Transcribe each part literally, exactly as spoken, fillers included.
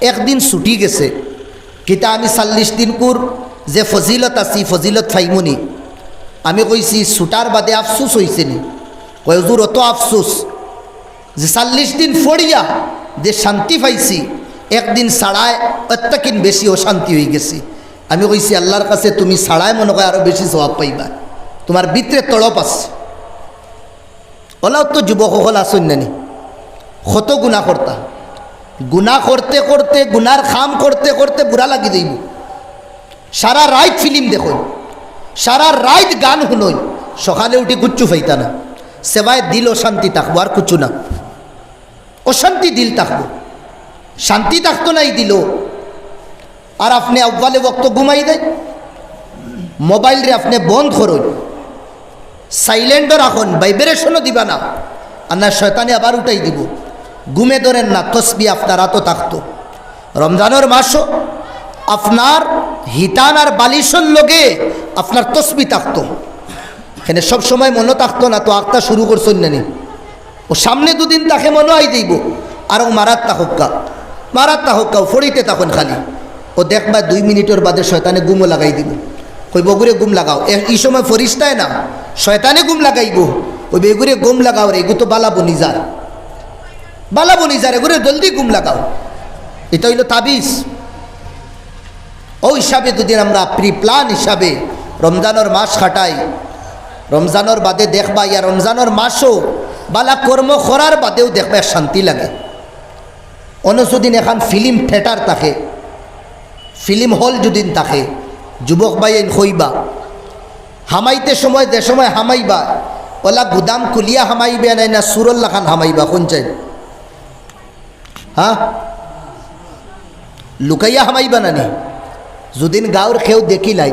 একদিন ছুটি গেছে, কিতা আমি চাল্লিশ দিনকুর যে ফজিলত আছে, ই ফজিলত পাইমুনি? আমি কইছি, "ছুটার বাদে আফসুস অইছে নি?" কয়, "হুজুর, অত আফসুস যে চাল্লিশ দিন পড়িয়া যে শান্তি পাইছি, একদিন ছাড়ায় অত্যাকিন বেশি অশান্তি অইগেছে।" আমি কইছি, "আল্লার কাছে তুমি ছাড়ায় মনো কয় আরো বেশি সওয়াব পাইবা, তুমার ভিতরে তড়প আছে।" অলাউ তো যুবক অকল আছইন না নি, কত গুনা করতা, গুনা করতে করতে, গুনার কাম করতে করতে বুড়া লাগি যাইবো। সারা রাইত ফিলিম দেখইন, সারা রাইত গান হুনইন, সকালে উঠি কুচ্ছু পাইতা না, সেবায় দিল অশান্তি থাকবো, আর কুচ্ছু না। অশান্তি দিল থাকবো, শান্তি থাকতো না ই দিলো। আর আপনে আউয়ালে ওয়াক্ত ঘুমাই দেয়, মোবাইলরে আপনে বন্ধ করইন, সাইলেন্টও রাখইন, ভাইব্রেশনও দিবা না, আর না শয়তানে আবার উঠাই দিবো। ঘুমে ধরেন না, তসবি আপনার আতো থাকতো। রমজানর মাসও আপনার হিতান আর বালিশর লগে আপনার তসবি থাকতো। এখানে সব সময় মনো থাকতো না, তো আখতা শুরু করছইন না নি? ও সামনে দুদিন থাকে মনো আই যাইবো, আর ও মারাত থাকউক্কা, মারাত থাকউক্কা, ও ফড়িতে থাকইন খালি। ও দেখবা দুই মিনিটর বাদে শয়তানে ঘুমও লাগাই দিবো। কইবো, "ওগুরে ঘুম লাগাও।" এ, ই সময় ফরিস্তায় না, শয়তানে ঘুম লাগাইবো। কইবো, "এগুরে ঘুম লাগাও রে, এগু তো বালা বনি যার, বালা বনি যার, এগুরে জলদি ঘুম লাগাও।" ইটা অইলো তাবিজ। অউ হিসাবে যুদি আমরা প্রি প্ল্যান হিসাবে রমজানর মাস কাটাই, রমজানর বাদে দেখবা, ইয়া রমজানর মাসও বালা কর্ম করার বাদেও দেখবা এক শান্তি লাগে। অনো যুদি এখান ফিল্ম থিয়েটার থাকে, ফিল্ম হল যুদি থাকে, যুবক ভাইয়াইন কইবা, হামাইতে সময় যে সময় হামাইবা, অলা গুদাম খুলিয়া হামাইবা নায় না চুরর লাখান হামাইবা, কইন চাই? হ্যাঁ? লুকাইয়া হামাইবা না নি? যুদিন গাঁওর কেউ দেখিলাই,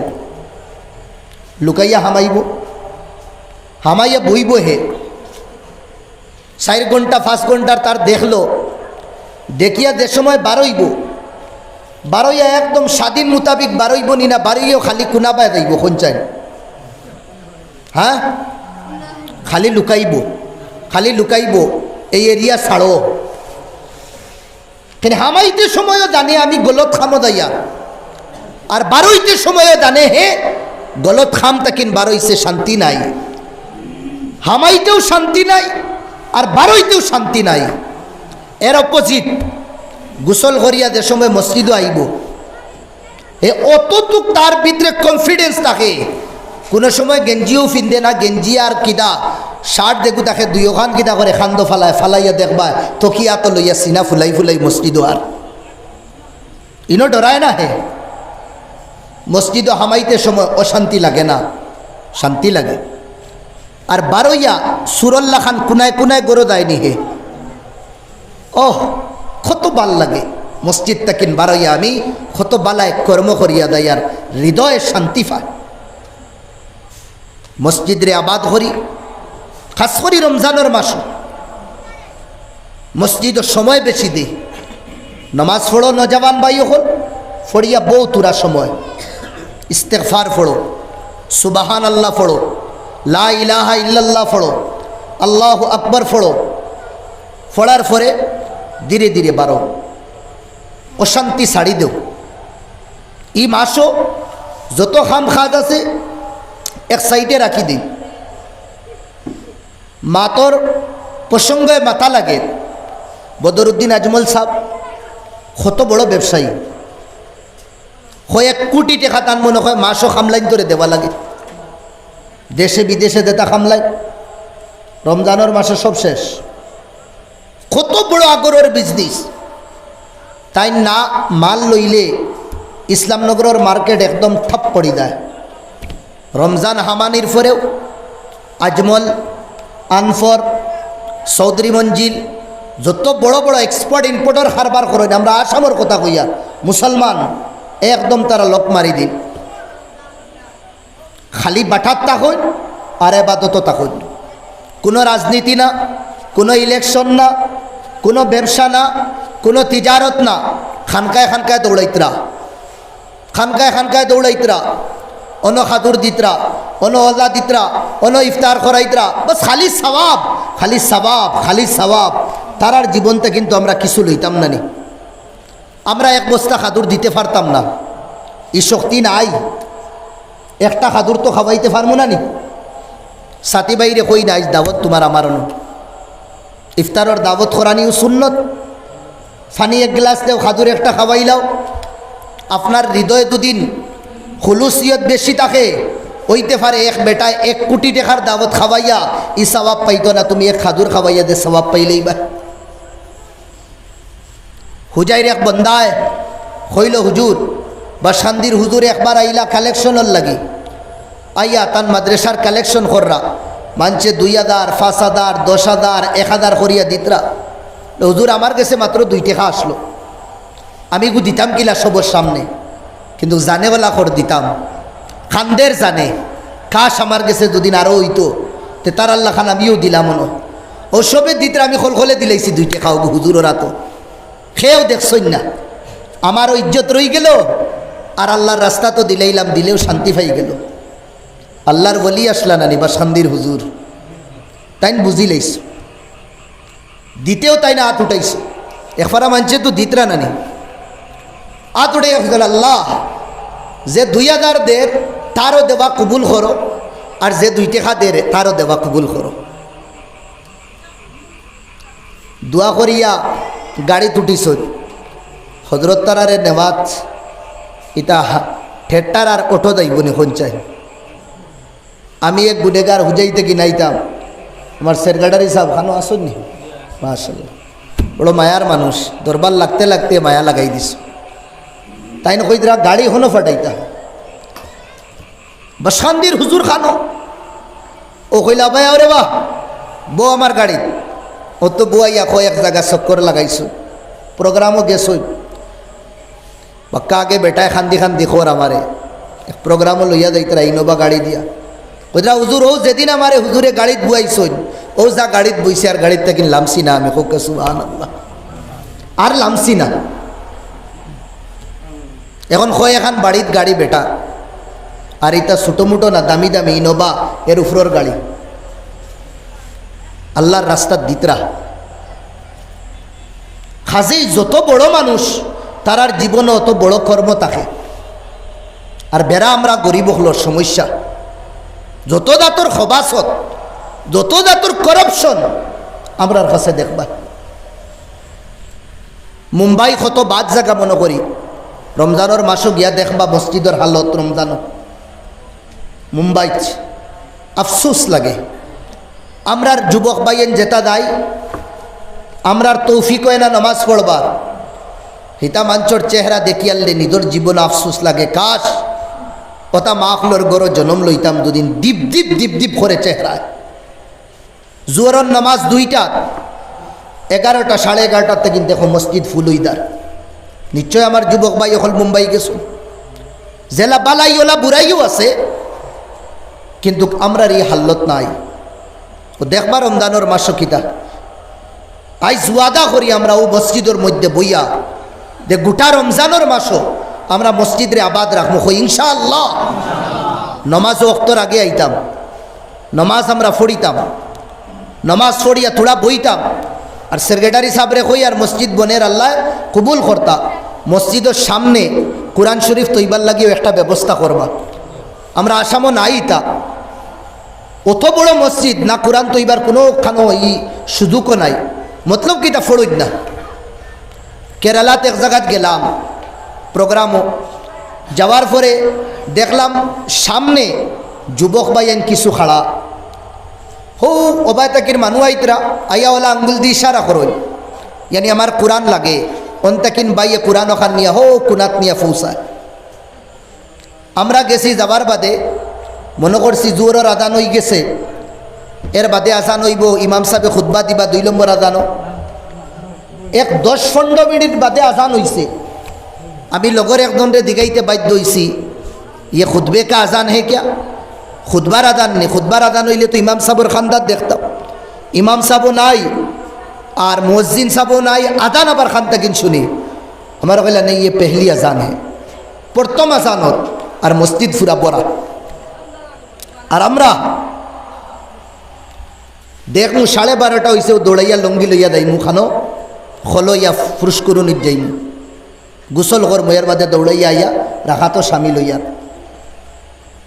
লুকাইয়া হামাইবো, হামাইয়া বইবো হে। চাইর ঘন্টা, পাঁচ ঘন্টার তার দেখলো, দেখিয়া যে সময় বারইবো, বারইয়া একদম স্বাধীন মোতাবিক বারইবো নি না, বারইয়াও খালি কুনাবায় যাইবো, কইন চাই? হ্যাঁ? খালি লুকাইবো, খালি লুকাইবো, এই এরিয়া ছাড়ো। কিন্তু হামাইতে সময়ও জানে আমি গলত খামো যাইয়া, আর বারইতে সময়ও জানে হে গলত খাম তাকিন বারইছে, শান্তি নাই। হামাইতেও শান্তি নাই, আর বারইতেও শান্তি নাই। এর অপোজিট, গোসল করিয়া যে সময় মসজিদও আইবো, হে অতটুক তার ভিতরে কনফিডেন্স থাকে, কুনু সময় গেঞ্জিও ফিন্দে না, গেঞ্জি আর কিদা শার্ট দেখু থাকে, দুইওখান কিদা করে খান্দো ফালায়, ফালাইয়া দেখবা, তকিয়া তো লইয়া সিনা ফুলাই ফুলাই মসজিদও আর। ইনো ডরায় না হে। মসজিদও হামাইতে সময় অশান্তি লাগে না, শান্তি লাগে। আর বারইয়া চুরর লাখান কুনায় কুনায় গরো যায়নি হে। ওহ, কত বালা লাগে। মসজিদ তাকিন বারইয়া আমি কত বালা এক কর্ম করিয়া যাই আর হৃদয়ে শান্তি পায়। মসজিদরে আবাদ করি, খাস করি রমজানর মাসো মসজিদও সময় বেশি দেই। নামাজ পড়ো নওজোয়ান ভাই অকল, পড়িয়া বউ থুড়া সময় ইস্তেগফার পড়ো, সুবহানাল্লাহ পড়ো, লা ইলাহা ইল্লাল্লাহ পড়ো, আল্লাহু আকবার পড়ো। পড়ার পরে ধীরে ধীরে বারো, অশান্তি ছাড়ি দেও। ই মাসো যত কাম কাজ আছে এক সাইডে রাখি দেই। মাতর প্রসঙ্গে মাতা লাগে। বদরুদ্দিন আজমল সাব কত বড় ব্যবসায়ী, কয়েক কোটি টেকা তান মনো কয় মাসো কামলাইন্তরে দেওয়া লাগে, দেশে বিদেশে যেতা কামলাইন, রমজানর মাসে সব শেষ। কত বড় আগরর বিজনেস, তাইন না মাল লইলে ইসলামনগরর মার্কেট একদম ঠাপ পড়ি যায়। রমজান হামানির পরেও আজমল, আনফর, চৌধুরী মঞ্জিল, যত বড় বড় এক্সপোর্ট ইম্পোর্টর কারবার করইন, আমরা আসামর কথা কইয়ার, মুসলমান, একদম তারা লক মারি দিন। খালি বাটাত থাকইন আর এবাদতো থাকইন। কুনু রাজনীতি না, কুনু ইলেকশন না, কুনু ব্যবসা না, কুনু তিজারত না, খানকায় খানকায় দৌড়াইতরা, খানকায় খানকায় দৌড়াইতরা, অনো খাদুর দিতরা, অনো অজা দিতরা, অনো ইফতার করাইতরা, বাস খালি সওয়াব, খালি সওয়াব, খালি সওয়াব। তারার জীবনতে কিন্তু আমরা কিছু লইতাম না নি। আমরা এক বস্তা খাদুর দিতে পারতাম না, ই শক্তি নাই। একটা খাদুর তো খাওয়াইতে পারমু না নি? সাথী ভাইরে কই না, আইজ দাওয়াত তুমার আমার অনো। ইফতারর দাওয়াত করানিও সুন্নত। পানি এক গ্লাস দেও, খাদুর একটা খাওয়াইলাও। আপনার হৃদয় দুদিন খুলুসিয়ত বেশি থাকে, অইতে পারে এক বেটায় এক কোটি টেকার দাওয়াত খাওয়াইয়া ই সওয়াব পাইতো না, তুমি এক খাদুর খাওয়াইয়া যে সওয়াব পাইলেই বা। হুজাইর এক বন্দায় কইল, "হুজুর, বাসকান্দির হুজুর একবার আইলা কালেকশনর লাগি, আইয়া তান মাদ্রাসার কালেকশন কররা, মানষে দুই হাজার, পাঁচ হাজার, দশ হাজার, এক হাজার করিয়া দিতরা। হুজুর, আমার গেছে মাত্র দুই টেকা আসলো, আমি গু দিতাম কিলা সবর সামনে, কিন্তু জানে ওলা কর দিতাম, কান্দের জানে, কাশ আমার গেছে দুদিন আরো অইতো, তে তার আল্লাহ খান আমিও দিলাম অনো।" ও সবে দিতরা, আমি খলখলে দিলাইছি দুই টেকা ওগু হুজুরর আতো। কেউ দেখছইন না, আমারও ইজ্জত রই গেল, আর আল্লাহর রাস্তা তো দিলাইলাম, দিলেও শান্তি পাই গেল। আল্লাহর ওলি আসলা নানি বাসকান্দির হুজুর, তাইন বুঝিলাইছ, দিতেও তাইন আত উঠাইছ। একফারা মানষে তো দিতরা নানি, আত উঠাইয়া কইছইন, "আল্লাহ, যে দুই হাজার দের, তারও দেওয়া কবুল করো, আর যে দুই টেকা দের, তারও দেওয়া কবুল করো।" দোয়া করিয়া গাড়িত উঠিছইন। হজরত তারারে নেওয়াত ইতা হা-, ঠেট্টার আর অটো যাইবো নি, কোন চাই? আমি এক গুনেগার হুজাই থাকি নাইতাম। আমার সেক্রেটারি সাব খানো আসইন নি? মাশাআল্লাহ। বড় মায়ার মানুষ, দরবার লাগতে লাগতে মায়া লাগাই দিছ। তাইন কইতরা গাড়ি হনো ফাটাইতা। বাসকান্দির হুজুর খানো। ও কইলা, "ভাই, আরে বাহ, বউ আমার গাড়িত।" ও তো বুয়াইয়া কয় এক জাগা চক্কর লাগাইছো, প্রোগ্রামও গেছইন। বাক্কা আগে বেটায় খান্দি খান্দি খর আমারে, এক প্রোগ্রামও লইয়া যাইতরা ইনোভা গাড়ি দিয়া। কইতরা, "হুজুর, ও যেদিন আমারে হুজুরে গাড়িত বুয়াইছইন, ও যা গাড়িত বইছি আর গাড়িত থাকি লামছি না আমি।" কউক্কা সুবহানাল্লাহ। আর লামছি না। এখন কয় এখান বাড়িত গাড়ি বেটা, আর ইতা ছোটো মোটো না, দামি দামি ইনোভা, এর উপরর গাড়ি। আল্লাহর রাস্তাত দিতরা। কাজেই যত বড় মানুষ, তারার জীবনো অত বড় কর্ম থাকে। আর বেড়া আমরা গরিব অকলর সমস্যা, যত জাতর খবাসত, যত জাতর corruption, আমরার কাছে দেখবা। মুম্বাই কত বাদ জাগা মনো করি, রমজানর মাসো গিয়া দেখবা মসজিদর হালত রমজানো। মুম্বাইত আফসোস লাগে। আমরার যুবক ভাইয়েন যেতা যায়, আমরার তৌফিক অয় না নামাজ পড়বার, হিতা মানষর চেহারা দেখিয়ারলে নিজর জীবন আফসোস লাগে। কাশ, অতা মা অকলর ঘরো জনম লইতাম দুদিন, দীপ দীপ দীপ দীপ করে চেহারায়। জোহরর নামাজ দুইটাত, এগারোটা, সাড়ে এগারোটার থাকি দেখো মসজিদ ফুল অইদার। নিশ্চয় আমার যুবক ভাই অকল মুম্বাই গেছো, যেলা বালাই অলা বুরাইও আছে, কিন্তু আমরার ই হালত নাই। ও দেখবা রমজানর মাসো কিতা, আইজ ওয়াদা করি আমরা অউ মসজিদর মধ্যে বইয়া যে গোটা রমজানর মাসো আমরা মসজিদরে আবাদ রাখমু, কই ইনশাআল্লাহ। নমাজ অক্তর আগে আইতাম, নমাজ আমরা পড়িতাম, নমাজ পড়িয়া থুড়া বইতাম, আর সেক্রেটারি সাবরে কই আর মসজিদ বনের আল্লায় কবুল করতা, মসজিদর সামনে কোরআন শরীফ থইবার লাগিও একটা ব্যবস্থা করবা। আমরা আসামও নাই ইতা, অত বড় মসজিদ না, কোরআন থইবার কুনু খানো ই সুযোগও নাই। মতলব কিতা, ফড়ইত না। কেরালাত এক জাগাত গেলাম প্রোগ্রামো, যাওয়ার পরে দেখলাম সামনে যুবক ভাইয়াইন কিছু খাড়া, হউ অবায় তাকির মানু আইতরা, আইয়া অলা আঙ্গুল দি ইশারা করইন, ইয়ানি আমার কোরআন লাগে। অন তাকিন বাইয়ে কোরআন অখান নিয়া হউ কুনাত নিয়া ফৌছায়। আমরা গেছি, যাওয়ার বাদে মনো করছি জোহরর আজান অইগেছে, এর বাদে আজান অইবো, ইমাম সাবে খুতবা দিবা দুই নম্বর আজানো। এক দশ পনরো মিনিট বাদে আজান অইছে। আমি লগর একজনরে জিগাইতে বাধ্য অইছি, "ইয়ে খুতবে কা আজান হে কিয়া?" খুতবার আজান নি, খুতবার আজান অইলে তো ইমাম সাবর কান্দাত দেখতাম। ইমাম সাবও নাই, আর মুয়াজ্জিন সাবও নাই, আজান আবার কান তাকিন শুনি। আমারে কইলা, "নেই, ইয়ে পেহলি আজান হে।" প্রথম আজানর, আর মসজিদ ফুরা ভরা। আর আমরা দেখমু সাড়ে বারোটা অইছে, অউ দৌড়াইয়া লুঙ্গি লইয়া যাইমু খানো, খলো ইয়া ফুরুস্কুরুনিত যাইমু। গোসল করমু, এর বাদে দৌড়াইয়া আইয়া রাকাতো শামিল অইয়ার।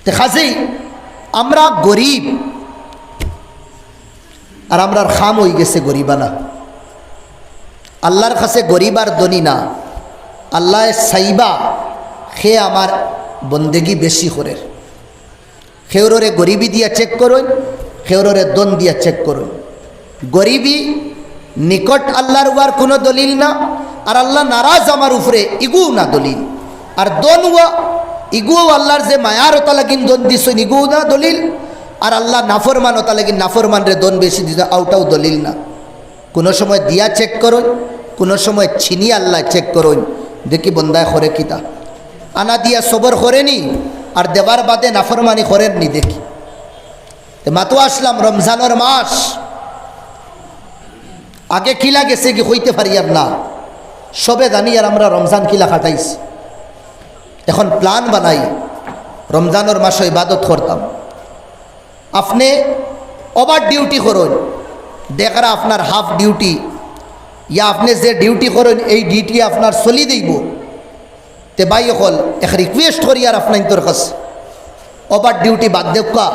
তে কাজেই আমরা গরিব, আর আমরার কাম অইগেছে গরিবানা। আল্লার কাছে গরিব আর ধনী না, আল্লায় চাইবা কে আমার বন্দেগি বেশি করের। কেউররে গরিবি দিয়া চেক করইন, কেউররে ধন দিয়া চেক করইন। গরিবি নিকট আল্লার উয়ার কুনু দলিল না, আর আল্লা নারাজ আমার উপরে, ইগুও না দলিল। আর ধন উয়া, ইগুও আল্লার যে মায়ার অতা লাগিন ধন দিছইন, ইগুও না দলিল। আর আল্লা নাফরমান অতা লাগিন নাফরমানরে ধন বেশি দিছইন, অউটাও দলিল না। কুনু সময় দিয়া চেক করইন, কুনু সময় ছিনিয়া আল্লায় চেক করইন, দেখি বন্দায় করে কিতা। আনা দিয়া সবর করেনি, আর দেবার বাদে নাফরমানি করেরনি দেখি। তে মাতো আসলাম রমজানর মাস, আগে কিলা গেছেগি কইতে পারিয়ার না, সবে জানিয়ার আমরা রমজান কিলা কাটাইছি। এখন প্ল্যান বানাই, রমজানর মাসো ইবাদত করতাম। আপনে ওভার ডিউটি করইন, দেখরা আপনার হাফ ডিউটি, ইয়া আপনে যে ডিউটি করইন, এই ডিউটি আপনার চলি যাইবো। তে ভাই অকল, এক রিকোয়েস্ট করিয়ার আপনাইন্তর কাছে, ওভার ডিউটি বাদ দেউক্কা,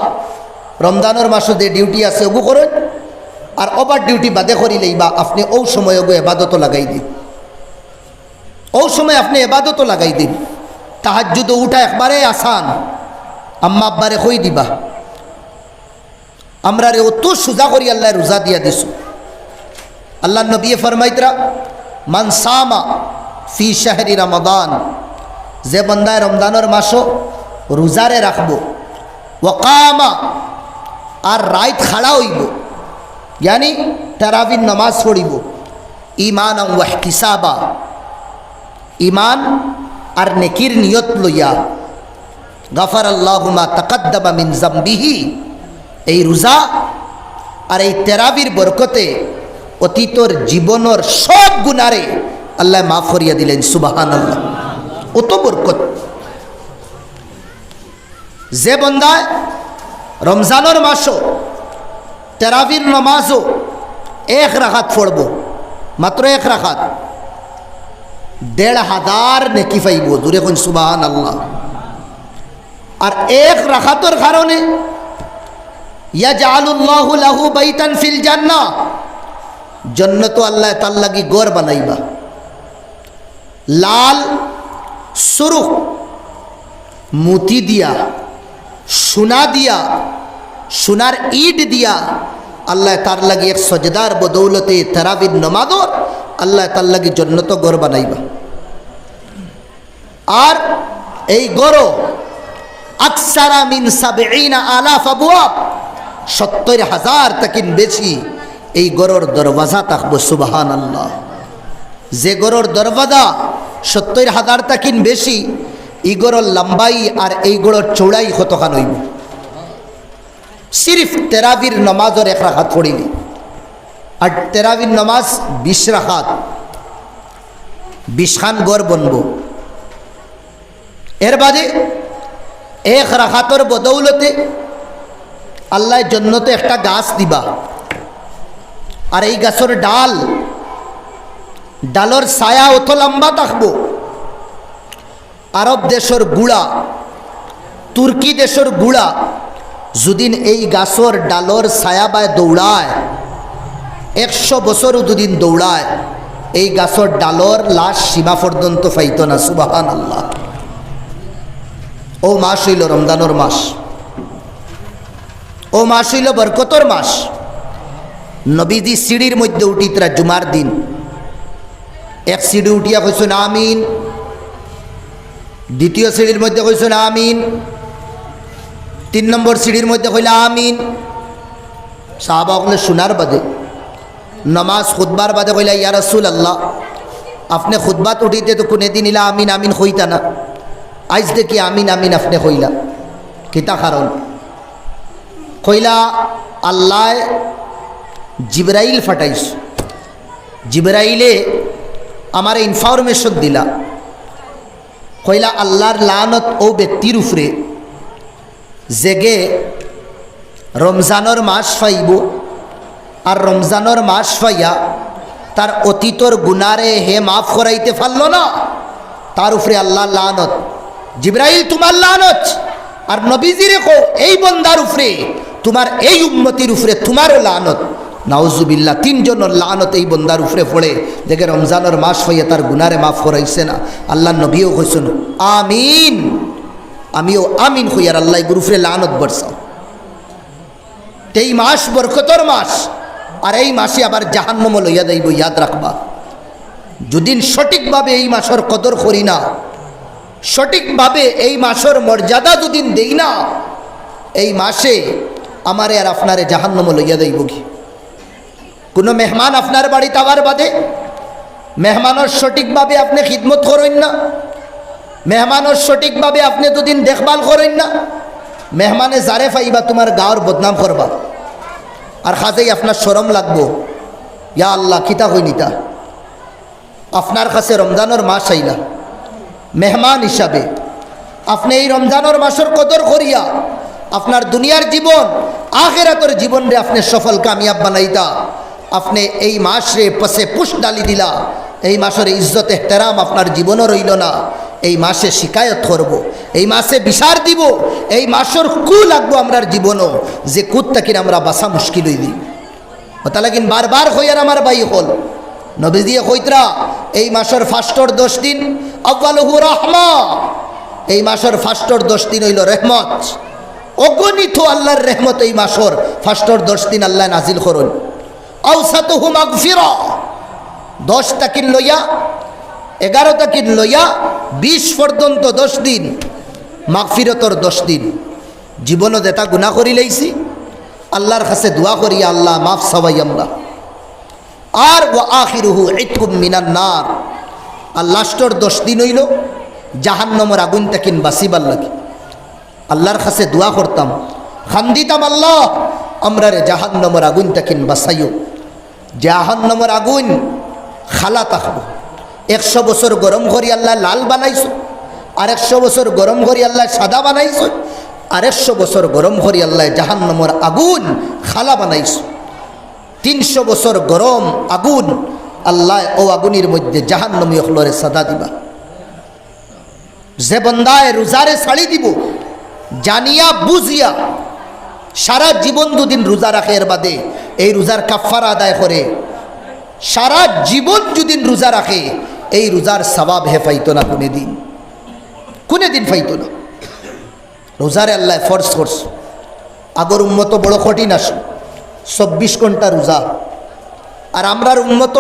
রমজানর মাসো যে ডিউটি আছে, অগু করইন, আর ওভার ডিউটি বাদে করিলাইবা, আপনে অউ সময় অগু এবাদতো লাগাই দিন। অউ সময় আপনে এবাদতো লাগাই দিন। তাহাজ্জুদো উঠা একবারে আসান, আম্মা আব্বারে কই দিবা। আমরারে অত সুজা করি আল্লায় রুজা দিয়া দিছইন। আল্লার নবিয়ে ফরমাইতরা, "মান সামা ফি শাহরি রমাদান", যে বন্দায় রমজানর মাসো রুজারে রাখবো, "ওয়া কামা", আর রাইত খাড়া অইবো, ইয়ানি তারাবির নমাজ পড়িবো, "ঈমানান ওয়া ইহতিসাবা", ঈমান আর নেকির নিয়ত লইয়া, "গাফারাল্লাহু মা তাকাদ্দামা মিন জামবিহি", এই রুজা আর এই তেরাবির বরকতে অতীতর জীবনর সব গুনারে আল্লায় মাফ করিয়া দিলাইন। সুবহানাল্লাহ, অত বরকত। যে বন্দায় রমজানর মাসো তেরাবির নমাজো এক রাকাত পড়বো, মাত্র এক রাকাত, দেড় হাজার নেকি পাইবো। জুরে কইন সুবহানাল্লাহ। আর এক রাকাতর কারণে ইয়াজআলুল্লাহু লাহু বাইতান ফিল জান্নাহ, জন্নতো আল্লায় তার লাগি ঘর বানাইবা। লাল সুরুখ মুতি দিয়া, সোনা দিয়া, সোনার ইট দিয়া আল্লায় তার লাগি এক সজদার বদৌলতে তারাবির নমাজর আল্লায় তার লাগি জন্নতো ঘর বানাইবা। আর এই ঘরো আকসারা মিন সাবঈনা আলাফ আবওয়াব, সত্তইর হাজার তাকিন বেশি এই ঘরর দরওয়াজা থাকবো। সুবহানাল্লাহ। যে ঘরর দরওয়াজা সত্তইর হাজার তাকিন বেশি, ই ঘরর লম্বাই আর এই ঘরর চৌড়াই কতখান অইবো? সিরিফ তেরাবির নমাজর এক রাকাত পড়িলি, আর তেরাবির নমাজ বিশ রাকাত, বিশখান ঘর বনবো। এর বাদে এক রাকাতর বদৌলতে আল্লায় জন্নতো একটা গাছ দিবা, আর এই গাছর ডাল, ডালর ছায়া অত লম্বা থাকবো, আরব দেশর গুড়া, তুর্কি দেশর গুড়া, যুদিন এই গাছর ডালর ছায়া বায় দৌড়ায়, একশো বছরও যুদিন দৌড়ায়, এই গাছর ডালর লাশ সীমা পর্যন্ত পাইতো না। সুবহানাল্লাহ। অউ মাস অইলো রমজানর মাস, অউ মাস অইলো বরকতর মাস। নবীজি সিঁড়ির মধ্যে উঠিতরা জুমার দিন, এক সিঁড়ি উঠিয়া কইছইন, "আমিন।" দ্বিতীয় সিঁড়ির মধ্যে কইছইন, "আমিন।" তিন নম্বর সিঁড়ির মধ্যে কইলা, "আমিন।" সাহাবা অকলে শুনার বাদে, নমাজ খুতবার বাদে কইলা, "ইয়া রাসূলুল্লাহ, আপনে খুতবাত উঠিতে তো কুনুদিন ইলা আমিন আমিন কইতা না, আইজ দেখি আমিন আমিন আপনে কইলা, কিতা কারণ?" কইলা, "আল্লায় জিবরাইল পাঠাইছইন, জিবরাইলে আমারে ইনফরমেশন দিলা।" কইলা, "আল্লার লানত অউ ব্যক্তির উপরে, যেগে রমজানর মাস পাইবো, আর রমজানর মাস পাইয়া তার অতীতর গুনারে হে মাফ করাইতে পারলো না, তার উপরে আল্লাহর লানত। জিব্রাইল, তুমার লানত। আর নবীজিরে কও, এই বন্দার উপরে, তুমার এই উম্মতির উপরে তুমারও লানত। নাউজুবিল্লাহ, তিনজনর লানত এই বন্দার উপরে পড়ে। দেখে রমজানর মাস পাইয়া তার গুনারে মাফ করাইছে না। আল্লাহর নবীও কইছইন, "আমিন।" আমিও আমিন কইয়ার আল্লাহ এগুর উপরে লানত বরসাও। তে এই মাস বরকতর মাস, আর এই মাসে আবার জাহান্নামও লইয়া যাইবো, ইয়াদ রাখবা। যুদিন সঠিকভাবে এই মাসর কদর করি না, সঠিকভাবে এই মাসর মর্যাদা যুদিন দেই না, এই মাসে আমারে আর আপনারে জাহান্নামও লইয়া যাইবোগি। কুনু মেহমান আপনার বাড়িত আওয়ার বাদে মেহমানর সঠিকভাবে আপনে খিদমত করইন না, মেহমানর সঠিকভাবে আপনে যুদিন দেখভাল করইন না, মেহমানে যারে পাইবা তুমার গাঁওর বদনাম করবা। আর কাজেই আপনার শরম লাগবো, ইয়া আল্লাহ, কিতা কইন ইতা? আপনার কাছে রমজানর মাস আইলা, মেহমান হিসাবে আপনে এই রমজানর মাসর কদর করিয়া আপনার দুনিয়ার জীবন, আখেরাতর জীবনরে আপনে সফল কামিয়াব বানাইতা। আপনে এই মাসরে পচে পুষ ডালি দিলা, এই মাসর ইজ্জত এহতেরাম আপনার জীবনও রইল না। এই মাসে শিকায়ত করবো, এই মাসে বিচার দিবো, এই মাসর কু লাগবো আমরার জীবনও, যে কুত থাকি আমরা বাঁচা মুশকিল অইবি। অতালাগিন বারবার কইয়ার আমার ভাই অকল, নবীজিয়ে কইতরা, এই মাসর ফার্স্টর দশ দিন, আউয়ালুহু রাহমা, এই মাসর ফার্স্টর দশ দিন অইল রহমত। অগণিত আল্লাহর রহমত এই মাসর ফার্স্টর দশ দিন আল্লায় নাজিল করইন। আওসাতুহু মাগফিরা, দশ তাকিন লইয়া, এগারো তাকিন লইয়া বিশ পর্যন্ত দশ দিন মাগফিরতর দশ দিন। জীবনও যেটা গুনা করি লাইছি, আল্লাহর কাছে দোয়া করি, আল্লাহ মাফ চাওয়াই আমরা। আর ওয়া আখিরুহু ইতকুম মিনান নার, আর লাস্টর দশ দিন অইল জাহান্নামর আগুন তাকিন বাঁচিবার লাগি। আল্লাহর কাছে দোয়া করতাম, কান্দিতাম, "আল্লাহ, আমরারে জাহান্নামর আগুন তাকিন বাঁচাইও।" জাহান্নামর আগুন খালা থাকবো। একশো বছর গরম করি আল্লাহ লাল বানাইছো, আর একশো বছর গরম করি আল্লাহ সাদা বানাইছো, আর একশো বছর গরম করি আল্লাহ জাহান্নামর আগুন খালা বানাইছো। তিনশো বছর গরম আগুন, আল্লাহ ও আগুনের মধ্যে জাহান্নামী অকলরে সাজা দিবা। যে বন্দায় রোজারে ছাড়ি দিবো, জানিয়া বুঝিয়া সারা জীবন দুদিন রোজা রাখে, এর বাদে এই রোজার কাফফারা আদায় করে, সারা জীবন দুদিন রোজা রাখে, এই রোজার সওয়াব হে পাইতো না কুনে দিন, কুনে দিন পাইতো না। রোজারে আল্লায় ফরজ করছে। আগর উম্মত বড় কঠিন আসলো, চব্বিশ ঘন্টা রোজা। আর আমরার উম্মত,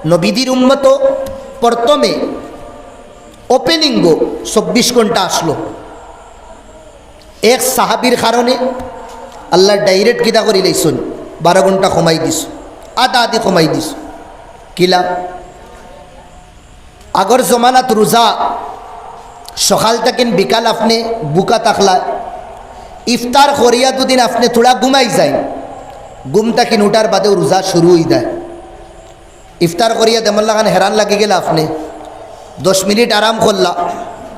নবীজির উম্মত, প্রথমে ওপেনিংও চব্বিশ ঘন্টা আসলো। এক সাহাবীর কারণে আল্লায় ডাইরেক্ট কিতা করি লাইছইন, বারো ঘন্টা কমাই দিছইন, আধা আধি কমাই দিছইন। কিলা? আগর জমানাত রোজা সকাল থাকিন বিকাল আপনে ভুকা থাকলা, ইফতার করিয়া দুদিন আপনে থুড়া ঘুমাই যাইন, ঘুম থাকিন উঠার বাদেউ রোজা শুরু অই যায়। ইফতার করিয়া দেমন লাখান হেরান লাগি গেলা আপনে, দশ মিনিট আরাম করলা,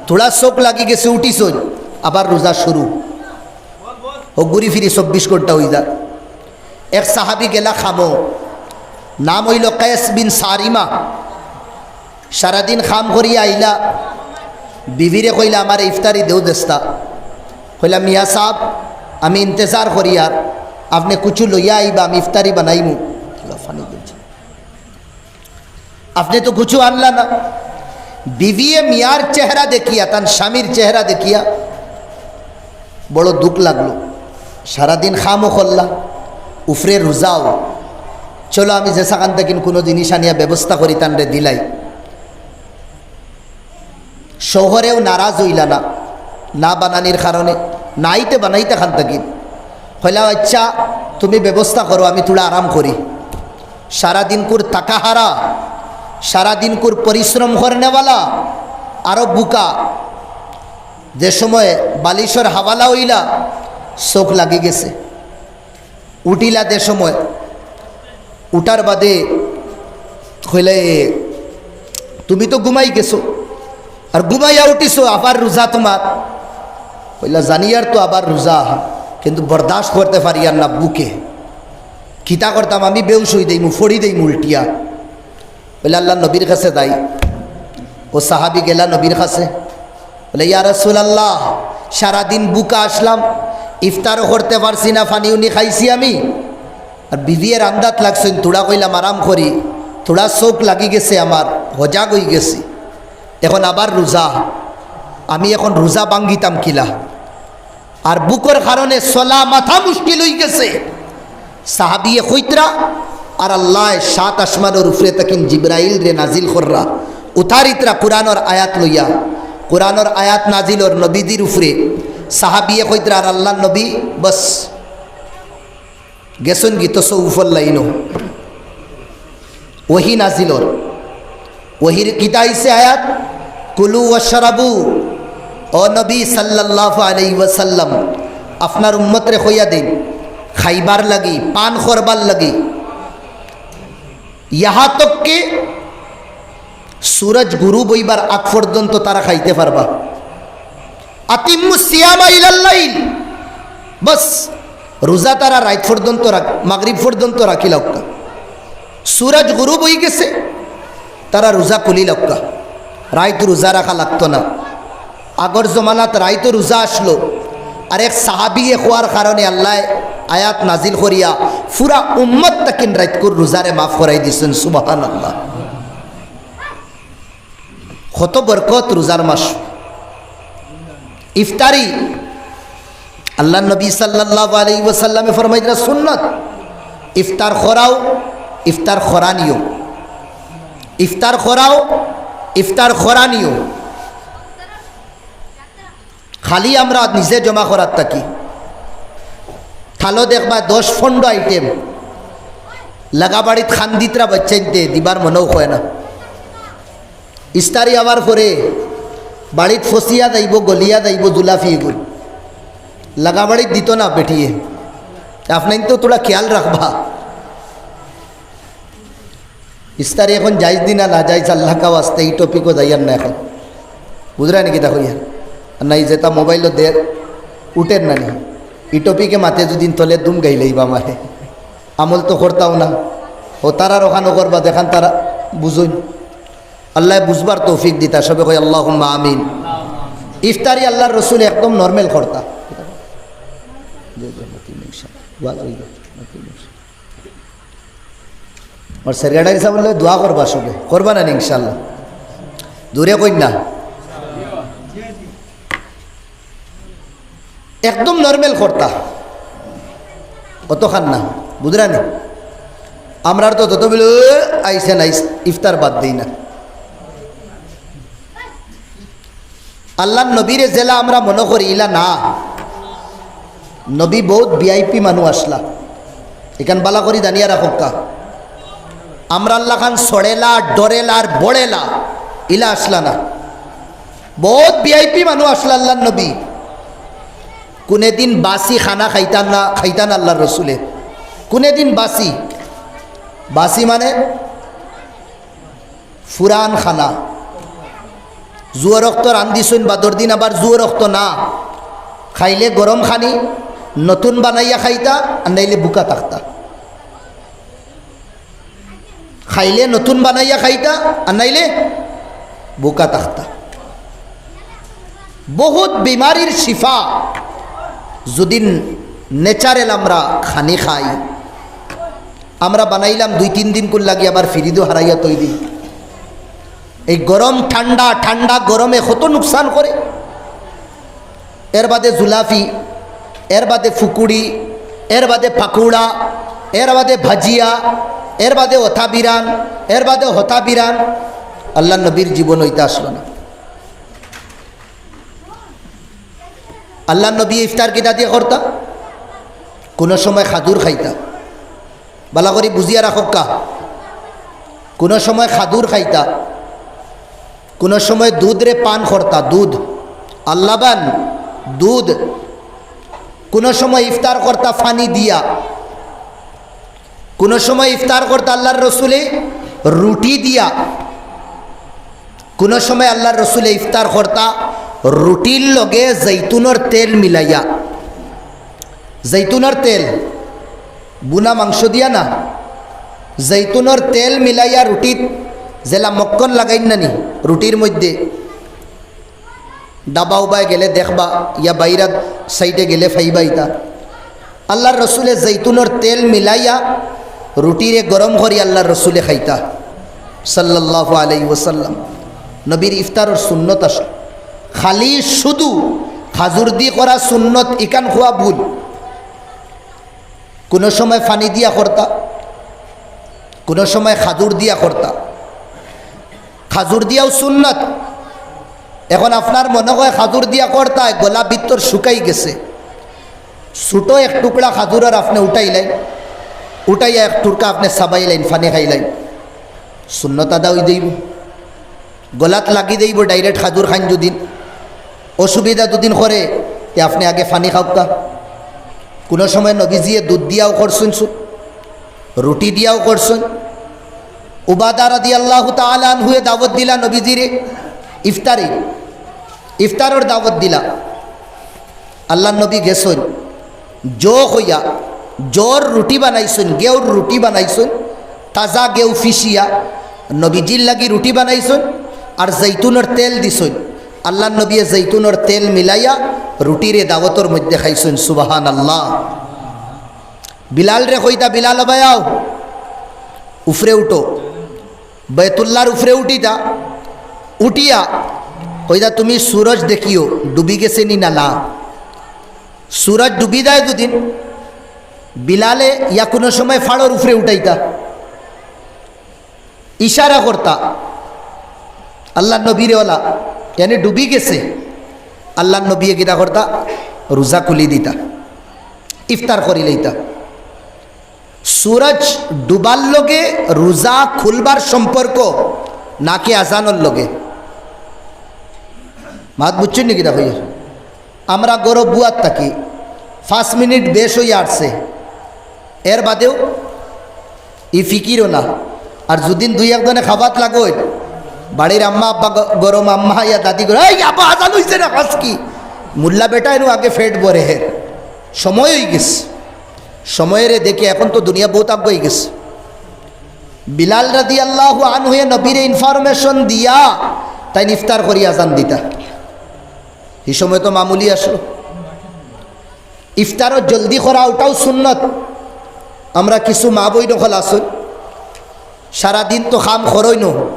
থুড়া চউখ লাগি গেছে, উঠিছইন, আবার রোজা শুরু। ও ঘুরি ফিরি চব্বিশ ঘন্টা অই যায়। এক সাহাবী গেলা কামো, নাম অইলো কায়েস বিন সারিমা। সারাদিন কাম করিয়া আইলা, বিবিরে কইলা, "আমারে ইফতারি দেও দেস্তা।" কইলা, "মিয়া সাব, আমি ইন্তেজার করিয়ার, আপনে কুছু লইয়া আইবা, আমি ইফতারি বানাইমু।" আপনে তো কুছু আনলা না। বিবিয়ে মিয়ার চেহারা দেখিয়া, তান স্বামীর চেহারা দেখিয়া বড় দুখ লাগলো। সারাদিন কামও করলা, উফরে রোজাও। চলো, আমি যেছাখান থাকিন কুনু জিনিস আনিয়া ব্যবস্থা করি, তানরে দিলাই। শহরেও নারাজ অইলা না, না বানানির কারণে, না আইতে বানাইতে খান থাকিন। কইলা, "আচ্ছা, তুমি ব্যবস্থা করো, আমি থুড়া আরাম করি।" সারাদিনকুর থাকাহারা, সারাদিনকুর পরিশ্রম করনেওয়ালা, আরো ভুকা। যে সময় বালিশর হাওয়ালা অইলা, চউখ লাগি গেছে। উঠিলা যে সময়, উঠার বাদে কইলে, "তুমি তো ঘুমাই গেছো, আর ঘুমাইয়া উঠিছো, আবার রোজা তুমার।" কইলা, "জানিয়ার তো আবার রোজা, কিন্তু বরদাস্ত করতে পারিয়ার না ভুকে। কিতা করতাম, আমি বেহুশ অই দেইমু, ফড়ি দেইমু উল্টিয়া।" কইলা, "আল্লার নবীর কাছে যাই।" ও সাহাবী গেলা নবীর কাছে, বলে, "ইয়া রাসূলুল্লাহ, সারাদিন ভুকা আসলাম, ইফতারও করতে পারছি না, পানি উনি খাইছি আমি, আর বিবিয়ে রান্দাত লাগছইন, থুড়া কইলাম আরাম করি, থুড়া চউখ লাগি গেছে আমার, হজাগ অইগেছি, এখন আবার রোজা, আমি এখন রোজা ভাঙ্গিতাম কিলা?" আর ভুকর কারণে চলা মাথা মুশকিল অইগেছে। সাহাবিয়ে কইতরা, আর আল্লায় সাত আসমানর উপরে থাকি জিব্রাইলরে নাজিল কররা, উতারিতরা কুরআনর আয়াত লইয়া, কুরআনর আয়াত নাজিল অর নবীজির উপরে। সাহাবিয়ে কইতরা, আর আল্লার নবী, বস, গেছইন গি তসউফর লাইনো। ওহি নাজিল অর। ওহির কিতা আইছে আয়াত? "কুলু ওয়াশরাবু।" ও নবী সাল্লাল্লাহু আলাইহি ওয়াসাল্লাম, আপনার উম্মতরে কইয়া দিন, খাইবার লাগি, পান করবার লাগি। ইয়াহা তক কি সূরজ গুরুব অইবার আগ পর্যন্ত তারা খাইতে পারবা। "আতিম্মু সিয়ামা ইলাল লাইল।" বস, রোজা তারা রাইত পর্যন্ত রাখ-, মাগরিব পর্যন্ত রাখিলাউক্কা। সূরজ গুরুব অইগেছে, তারা রোজা খুলিলাউক্কা। রাইত রোজা রাখা লাগতো না। আগর জমানাত রাইতো রোজা আসলো, আর এক সাহাবিয়ে কওয়ার কারণে আল্লায় আয়াত নাজিল করিয়া পুরা উম্মত থাকি রাইতকুর রোজারে মাফ করাই দিছইন। সুবহানাল্লাহ। কত বরকত রোজার মাস। ইফতারি, আল্লার নবী সাল্লাল্লাহু আলাইহি ওয়াসাল্লামে ফরমাইতরা সুন্নত, ইফতার করাও, ইফতার করানিও, ইফতার করাও, ইফতার করানিও। খালি আমরা নিজে জমা করার থাকি। থালো দেখবা দশ পনরো আইটেম, লাগাবাড়িত খান্দিতরা বাচ্চাইন্তে দিবার মনেও কয় না। ইস্তারি আবার পরে বাড়িত ফসিয়া যাইবো, গলিয়া যাইবো জুলাফি এগুন। লাগাবাড়িত দিতো না বেটিয়ে। আপনাইন তো থুড়া খেয়াল রাখবা। ইস্তারি এখন জাইজ দি না না জাইজ, আল্লাহ কা ওয়াস্তে, ই টপিকো যাইয়ার না এখন। বুঝরা নি কিতা কইয়ার? আর নাই যেতা মোবাইলো দের, উঠের না নি। ই টপিকে মাতে যুদি তলে দুম গাইলাইবা মারে। আমল তো করতাও না। ও তারার ওখানো করবা, যেখান তারা বুঝইন। আল্লায় বুঝবার তৌফিক দিতা, সবে কই আল্লাহুম্মা আমিন। ইফতারি আল্লার রসুলে একদম নরমাল করতা। আর সেক্রেটারি সাবর লাগি দোয়া করবা সবে, করবা না নি ইনশাআল্লাহ? জোরে কইন না। একদম নরমাল করতা, অতখান না, বুঝরা নি? আমরার তো যত বেলা আইছে না, ইস-, ইফতার বাদ দেই না। আল্লার নবীরে যেলা আমরা মনো করি, ইলা না। নবী বউত ভিআইপি মানুষ আছলা, ইখান বালা করি জানিয়া রাখউক্কা। আমরার লাখান ছড়েলা, ডরেলা আর বড়েলা, ইলা আছলা না। বউত ভিআইপি মানুষ আছলা আল্লার নবী। কুনেদিন বাসি খানা খাইতা না, খাইতা না আল্লার রসুলে। কুনেদিন বাসি, বাসি মানে ফুরান খানা। জুয়র অক্ত রান্দিছইন, বাদর দিন আবার জুয়র অক্ত না। খাইলে গরম খানি, নতুন বানাইয়া খাইতা, আর নাইলে ভুকা থাকতা। খাইলে নতুন বানাইয়া খাইতা, আর নাইলে ভুকা থাকতা। বউত বিমারির শিফা যুদি natural আমরা খানি খাই। আমরা বানাইলাম দুই তিন দিনকুর লাগি, আবার ফিরিদো হারাইয়া থই দি। এই গরম ঠান্ডা, ঠান্ডা গরমে কত নুকসান করে। এর বাদে জুলাফি, এর বাদে ফুকুড়ি, এর বাদে পাকুড়া, এর বাদে ভাজিয়া, এর বাদে হতা বিরান, এর বাদে হতা বিরান। আল্লার নবীর জীবনো ইতা আছলো না। আল্লার নবী ইফতার কিতা দিয়া করতা? কুনু সময় খাজুর খাইতা। বালা করি বুঝিয়া রাখউক্কা। কুনু সময় খাজুর খাইতা, কুনু সময় দুধরে পান করতা, দুধ, আল্লাবান দুধ। কুনু সময় ইফতার করতা পানি দিয়া, কুনু সময় ইফতার করতা আল্লার রসুলে রুটি দিয়া, কুনু সময় আল্লার রসুলে ইফতার করতা রুটির লগে জৈতুনর তেল মিলাইয়া। জৈতুনর তেল, বুনা মাংস দিয়া না, জৈতুনর তেল মিলাইয়া রুটিত যেলা মক্কন লাগাইন না নি রুটির মধ্যে, ডাবা উবায় গেলে দেখবা, ইয়া বাইরাত সাইডে গেলে পাইবা ইতা। আল্লার রসুলে জৈতুনর তেল মিলাইয়া রুটিরে গরম করি আল্লার রসুলে খাইতা, সাল্লাল্লাহু আলাইহি ওয়াসাল্লাম। নবীর ইফতারর সুন্নত আছে, খালি শুধু খাজুর দি করা সুন্নত, ইখান খোয়া ভুল। কুনু সময় পানি দিয়া করতা, কুনু সময় খাজুর দিয়া করতা। খাজুর দিয়াও সুন্নত। এখন আপনার মনো কয় খাজুর দিয়া করতায়, গলা ভিতর শুকাই গেছে, ছোট এক টুকরা খাজুরর আপনে উঠাইলাইন, উঠাইয়া এক টুকরা আপনে চাবাইলাইন, পানি খাইলাইন, সুন্নত আদা অই যাইবো। গলাত লাগি যাইবো direct খাজুর খাইন যুদি, অসুবিধা যুদি করে, তে আপনে আগে পানি খাউক্কা। কুনু সময় নবীজিয়ে দুধ দিয়াও করছইন, সু-, রুটি দিয়াও করছইন। উবাদা রাদিয়াল্লাহু তাআলা আনহুয়ে দাওয়াত দিলা নবীজিরে ইফতারি, ইফতারর দাওয়াত দিলা। আল্লার নবী গেছইন, জো কইয়া, জোর রুটি বানাইছইন, গেউর রুটি বানাইছইন, তাজা গেউ ফিসিয়া নবীজির লাগি রুটি বানাইছইন, আর জৈতুনর তেল দিছইন। আল্লার নবীয়ে জৈতুনর তেল মিলাইয়া রুটিরে দাওয়াতর মধ্যে খাইছইন। সুবহানাল্লাহ। বিলালরে কইতা, "বিলাল, বায়াও, উফরে উঠো।" বেতুল্লার উফরে উঠিতা, উঠিয়া কইতা, "তুমি সুরজ দেখিও, ডুবি গেছে নি না, না।" সুরজ ডুবি যায় দুদিন, বিলালে ইয়া কুনু সময় ফাড়র উফরে উঠাইতা, ইশারা করতা আল্লার নবীরে, ওলা, ইয়ানি ডুবি গেছে। আল্লার নবীয়ে কিতা করতা? রোজা খুলি দিতা, ইফতার করি লইতা। সুরজ ডুবার লগে রোজা খুলবার সম্পর্ক নাকি আজানর লগে? মাত বুঝছইন নি কিতা কইয়ার? আমরা গরব বুয়াত থাকি, পাঁচ মিনিট বেশ অইয়া আরছে, এর বাদেও ই ফিকিরও না। আর যুদিন দুই একজনে খাবাত লাগইন, বাড়ির আম্মা আব্বা গ-, গরম আম্মা ইয়া দাদি গরম, "এই আব্বা, আজান অইছে না, খাস কি?" মুল্লা বেটা এনু আগে পেট ভরে হের। সময় অই গেছে। সময়রে দেখে এখন তো দুনিয়া বউত আগুয়াই গেছে। বিলাল রাদিয়াল্লাহু আনহুয়ে নবীরে information দিয়া তাইন ইফতার করি আজান দিতা। ই সময় তো মামুলি আসলো। ইফতারও জলদি করা, ওটাও সুন্নত। আমরা কিছু মা বইন অকল আছইন, সারাদিন তো কাম করইন,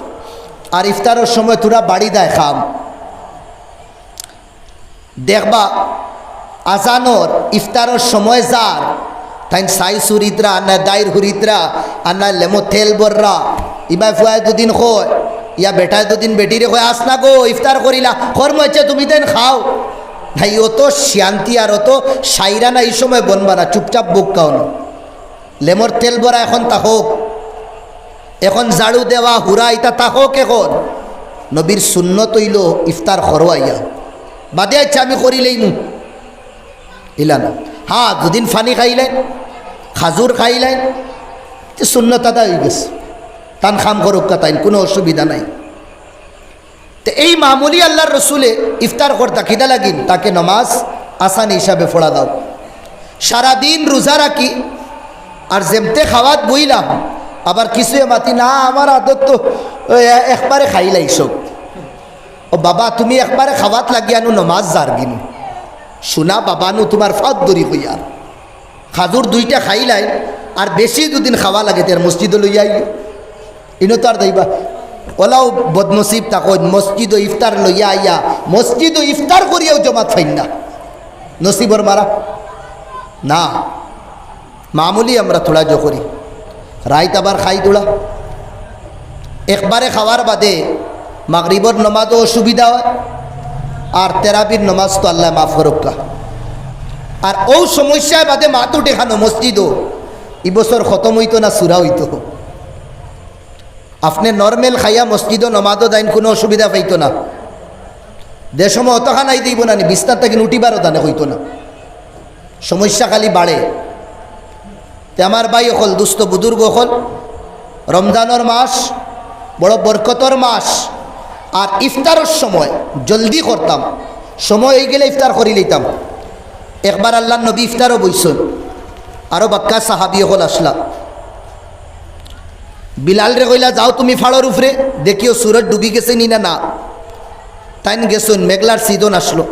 আর ইফতারর সময় থুড়া বাড়ি দেয় কাম। দেখবা, আজানর ইফতারর সময় যার, তাইন ছাইছ হুরিতরা, আর না দাইর হুরিতরা, আর না লেমো তেল ভররা। ইবায় ফুয়ায় দুদিন কয়, ইয়া বেটায় দুদিন বেটিরে কয়, "আস না গো, ইফতার করিলা, কর্ম অইছে, তুমি তাইন খাও।" নাই, অত শান্তি আর অত সাইরা না, ই সময় বনবা না, চুপচাপ বউক্কা অনো। লেমর তেল ভরা এখন থাকউক, এখন ঝাড়ু দেওয়া, হুরা, ইতা থাকউক এখন। নবীর সুন্নত অইলো ইফতার করো আইয়া, বাদে আইচ্ছা আমি করি লইমু। ইলা না। হ্যাঁ, দুদিন পানি খাইলাইন, খাজুর খাইলাইন, তে সুন্নত আদায় অই গেছে। তান কাম করউক্কা তাইন, কুনু অসুবিধা নাই। তে এই মামুলি আল্লার রসুলে ইফতার করতা কিতা লাগিন? তাকে নমাজ আসান হিসাবে পড়া দেও। সারাদিন রোজা রাখি, আর যেমতে খাওয়াত বইলাম, আবার কিছুয়ে মাতি না, আমার আদত তো ওই একবারে খাইলাই সব। ও বাবা, তুমি একবারে খাওয়াত লাগিয়া নু নমাজ যারগি নু। শুনা বাবা নু তুমার ফাত ধরি কইয়ার। খাজুর দুইটা খাইলাইন, আর বেশি দুদিন খাওয়া লাগে, তে আর মসজিদো লইয়া আইও। ইনো তো আর যাইবা। ওলাও বদনসিব থাকইন, মসজিদো ইফতার লইয়া আইয়া, মসজিদো ইফতার করিয়াও জমাত পাইন না। নসিবর মারা? না। মামুলি আমরা থুড়া জো করি, রাইত আবার খাই থুড়া। একবারে খাওয়ার বাদে মাগরিবর নমাজও অসুবিধা অয়, আর তেরাবির নমাজ তো আল্লায় মাফ করউক্কা। আর অউ সমস্যায় বাদে মাত উঠে খানো মসজিদো, ই বছর খতম অইতো না সুরা অইতো। আপনে normal খাইয়া মসজিদো নমাজও যাইন, কুনু অসুবিধা পাইতো না। যে সময় অতখান আই দিবো না নি, বিছনাত থাকি উঠিবারও তানে অইতো না। সমস্যা খালি বাড়ে। তে আমার ভাই অকল, দুস্ত বুজুর্গ অকল, রমজানর মাস, বড় বরকতর মাস, আর ইফতারর সময় জলদি করতাম, সময় অই গেলে ইফতার করি লইতাম। একবার আল্লার নবী ইফতারও বইছইন, আরো বাক্কা সাহাবী অকল আছলা। বিলালরে কইলা, "যাও তুমি ফাড়র উপরে, দেখিও সুরজ ডুবি গেছে নি না।" না, তাইন গেছইন, মেঘলার সিজন আসলো।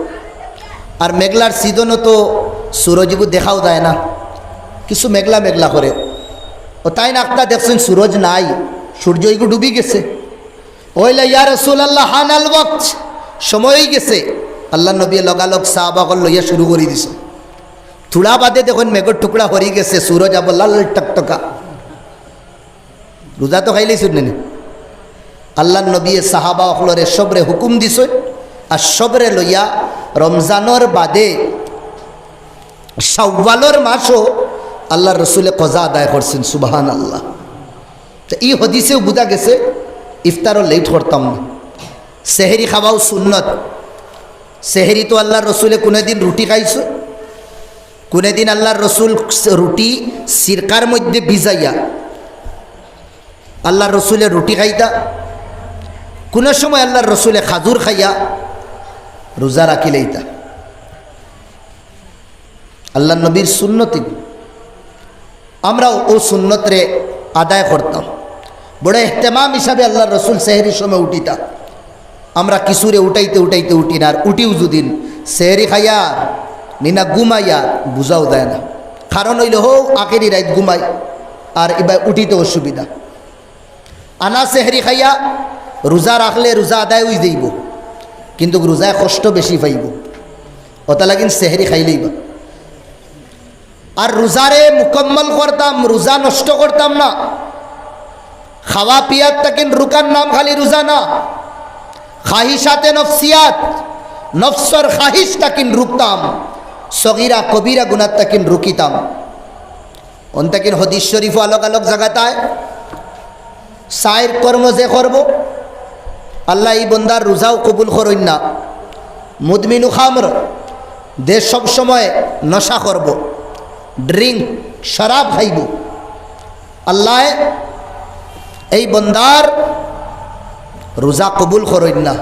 আর মেঘলার সিজনও তো সুরজ ইগু দেখাও যায় না, কিছু মেঘলা মেঘলা করে। ও তাইন আখতা দেখছইন সুরজ নাই, সূর্য ইগু ডুবি গেছে। ওইলা, "ইয়া রাসূলুল্লাহ, হানাল ওয়াক্ত, সময় অই গেছে।" আল্লার নবী লগালগ সাহাবা অকল লইয়া শুরু করি দিছে। থুড়া বাদে দেখইন মেঘর টুকরা হরি গেছে, সুরজ আবার লাল টকটকা। রোজা তো খাইলেই শুনলেনি। আল্লার নবী সাহাবা অকলরে সবরে হুকুম দিছইন, আর সবরে লইয়া রমজানর বাদে শাওয়ালর মাসও আল্লার রসুলে কজা আদায় করছইন। সুবহানাল্লাহ। তো ই হাদিসেও বুঝা গেছে ইফতারও লেট করতাম না, সেহরি খাওয়াও সুন্নত। সেহরি তো আল্লার রসুলে কুনুদিন রুটি খাইছইন, কুনুদিন আল্লার রসুল রুটি সিরকার মধ্যে ভিজাইয়া আল্লার রসুলে রুটি খাইতা, কুনু সময় আল্লার রসুলে খাজুর খাইয়া রোজা রাখিলাইতা। আল্লার নবীর সুন্নতি, আমরাও অউ সুন্নতরে আদায় করতাম। বড় এহতেমাম হিসাবে আল্লার রসুল সেহরির সময় উঠিতা। আমরা কিছুরে উঠাইতে উঠাইতে উঠি না, আর উঠিও যুদিন সেহরি খাইয়া নি না ঘুমাইয়া, বুঝাও যায় না। কারণ অইলে হউ আখেরি রাইত ঘুমাই, আর ইবায় উঠিতে অসুবিধা। আনা সেহরি খাইয়া রোজা রাখলে রোজা আদায় অই যাইবো, কিন্তু রোজায় কষ্ট বেশি পাইবো। অতা লাগিন সেহরি খাইলাইবা। আর রোজারে মুকম্মল করতাম, রোজা নষ্ট করতাম না। খাওয়া পিয়ার তাকিন রুকার নাম খালি রোজা না, খাহিশাতে নফসিয়াত, নফসর খাহিশ তাকিন রুকতাম, সগিরা কবিরা গুনার তাকিন রুকিতাম। অন তাকিন হদিস শরিফও আলগ আলগ জাগাত আয়। চাইর কর্ম যে করবো, আল্লায় ই বন্দার রোজাও কবুল করইন না। মুদমিনু খামর, যে সব সময় নশা করবো, ড্রিঙ্ক, শরাব খাইবো, আল্লায় এই বন্দার রোজা কবুল করইন না।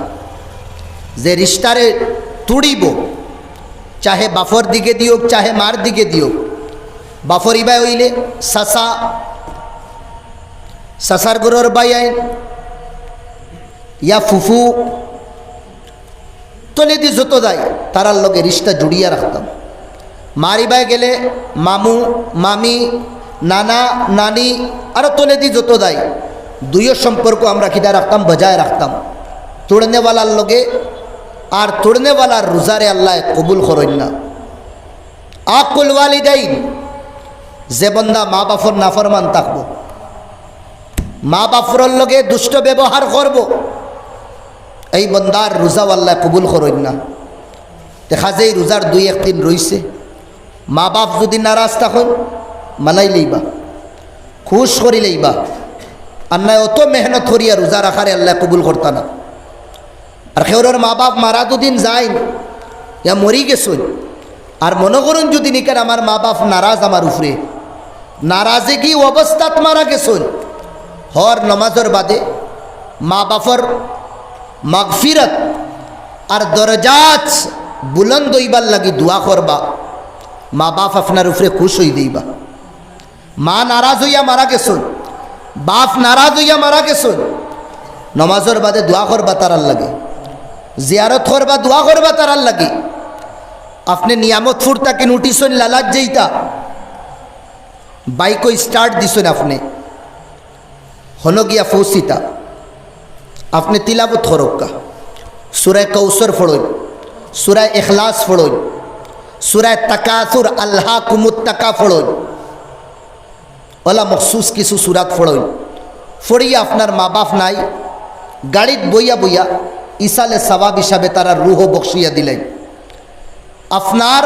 যে রিশতারে তুড়িবো, চাহে বাফর দিকে দিউক, চাহে মার দিকে দিউক, বাফর ইবায় অইলে চাচা, চাচার ঘরর বাইয়াইন, ইয়া ফুফু, তলেদি যত যায়, তারার লগে রিশতা জুড়িয়া রাখতাম। মার ইবায় গেলে মামু, মামি, নানা, নানি, আরো তলেদি যত যায়, দুইও সম্পর্ক আমরা কিতা রাখতাম, বজায় রাখতাম। তুড়নেওয়ালার লগে আর তুড়নেওয়ালার রোজারে আল্লায় কবুল করইন না। আক্কুল ওয়ালিদাইন, যে বন্দা মা বাফর নাফরমান থাকবো, মা বাফর লগে দুষ্ট ব্যবহার করবো, এই বন্দার রোজাও আল্লায় কবুল করইন না। দেখা যায় রোজার দুই এক দিন রইছে, মা বাফ যুদি নারাজ থাকইন, মানাইলাইবা, খুশ করিলাইবা। আর নায় অত মেহনত করিয়া রোজা রাখারে আল্লায় কবুল করতা না। আর কেউরর মা বাফ মারা দুদিন যাইন, ইয়া মরি গেছইন, আর মনো করইন যুদি নিকার আমার মা বাফ নারাজ আমার উপরে, নারাজগি অবস্থাত মারা গেছইন, হর নমাজর বাদে মা বাফর মাগফিরত আর দরজাত বুলন্দ অইবার লাগি দোয়া করবা, মা বাফ আপনার উপরে খুশ অই যাইবা। মা নারাজ অইয়া মারা গেছইন, বাফ নারাজ অইয়া মারা গেছইন, নমাজর বাদে দোয়া করবা তারার লাগি, জিয়ারত করবা, দোয়া করবা তারার লাগি। আপনে নিয়ামতপুর তাকিন উঠিছইন লালাত যাইতা, বাইকও start দিছইন আপনে, হনো গিয়া ফৌসিতা, আপনে তিলাবত করউক্কা, সূরায়ে কাউসার ফড়ইন, সূরায়ে ইখলাস ফড়ইন, সূরায়ে তাকাসুর, আলহাকুমুত তাকা ফড়ইন, অলা মখসুস কিছু সূরাত ফড়ইন, ফড়িয়া আপনার মা বাফ নাই, গাড়িত বইয়া বইয়া ইসালে সওয়াব হিসাবে তারার রুহ বখশিয়া দিলাইন। আপনার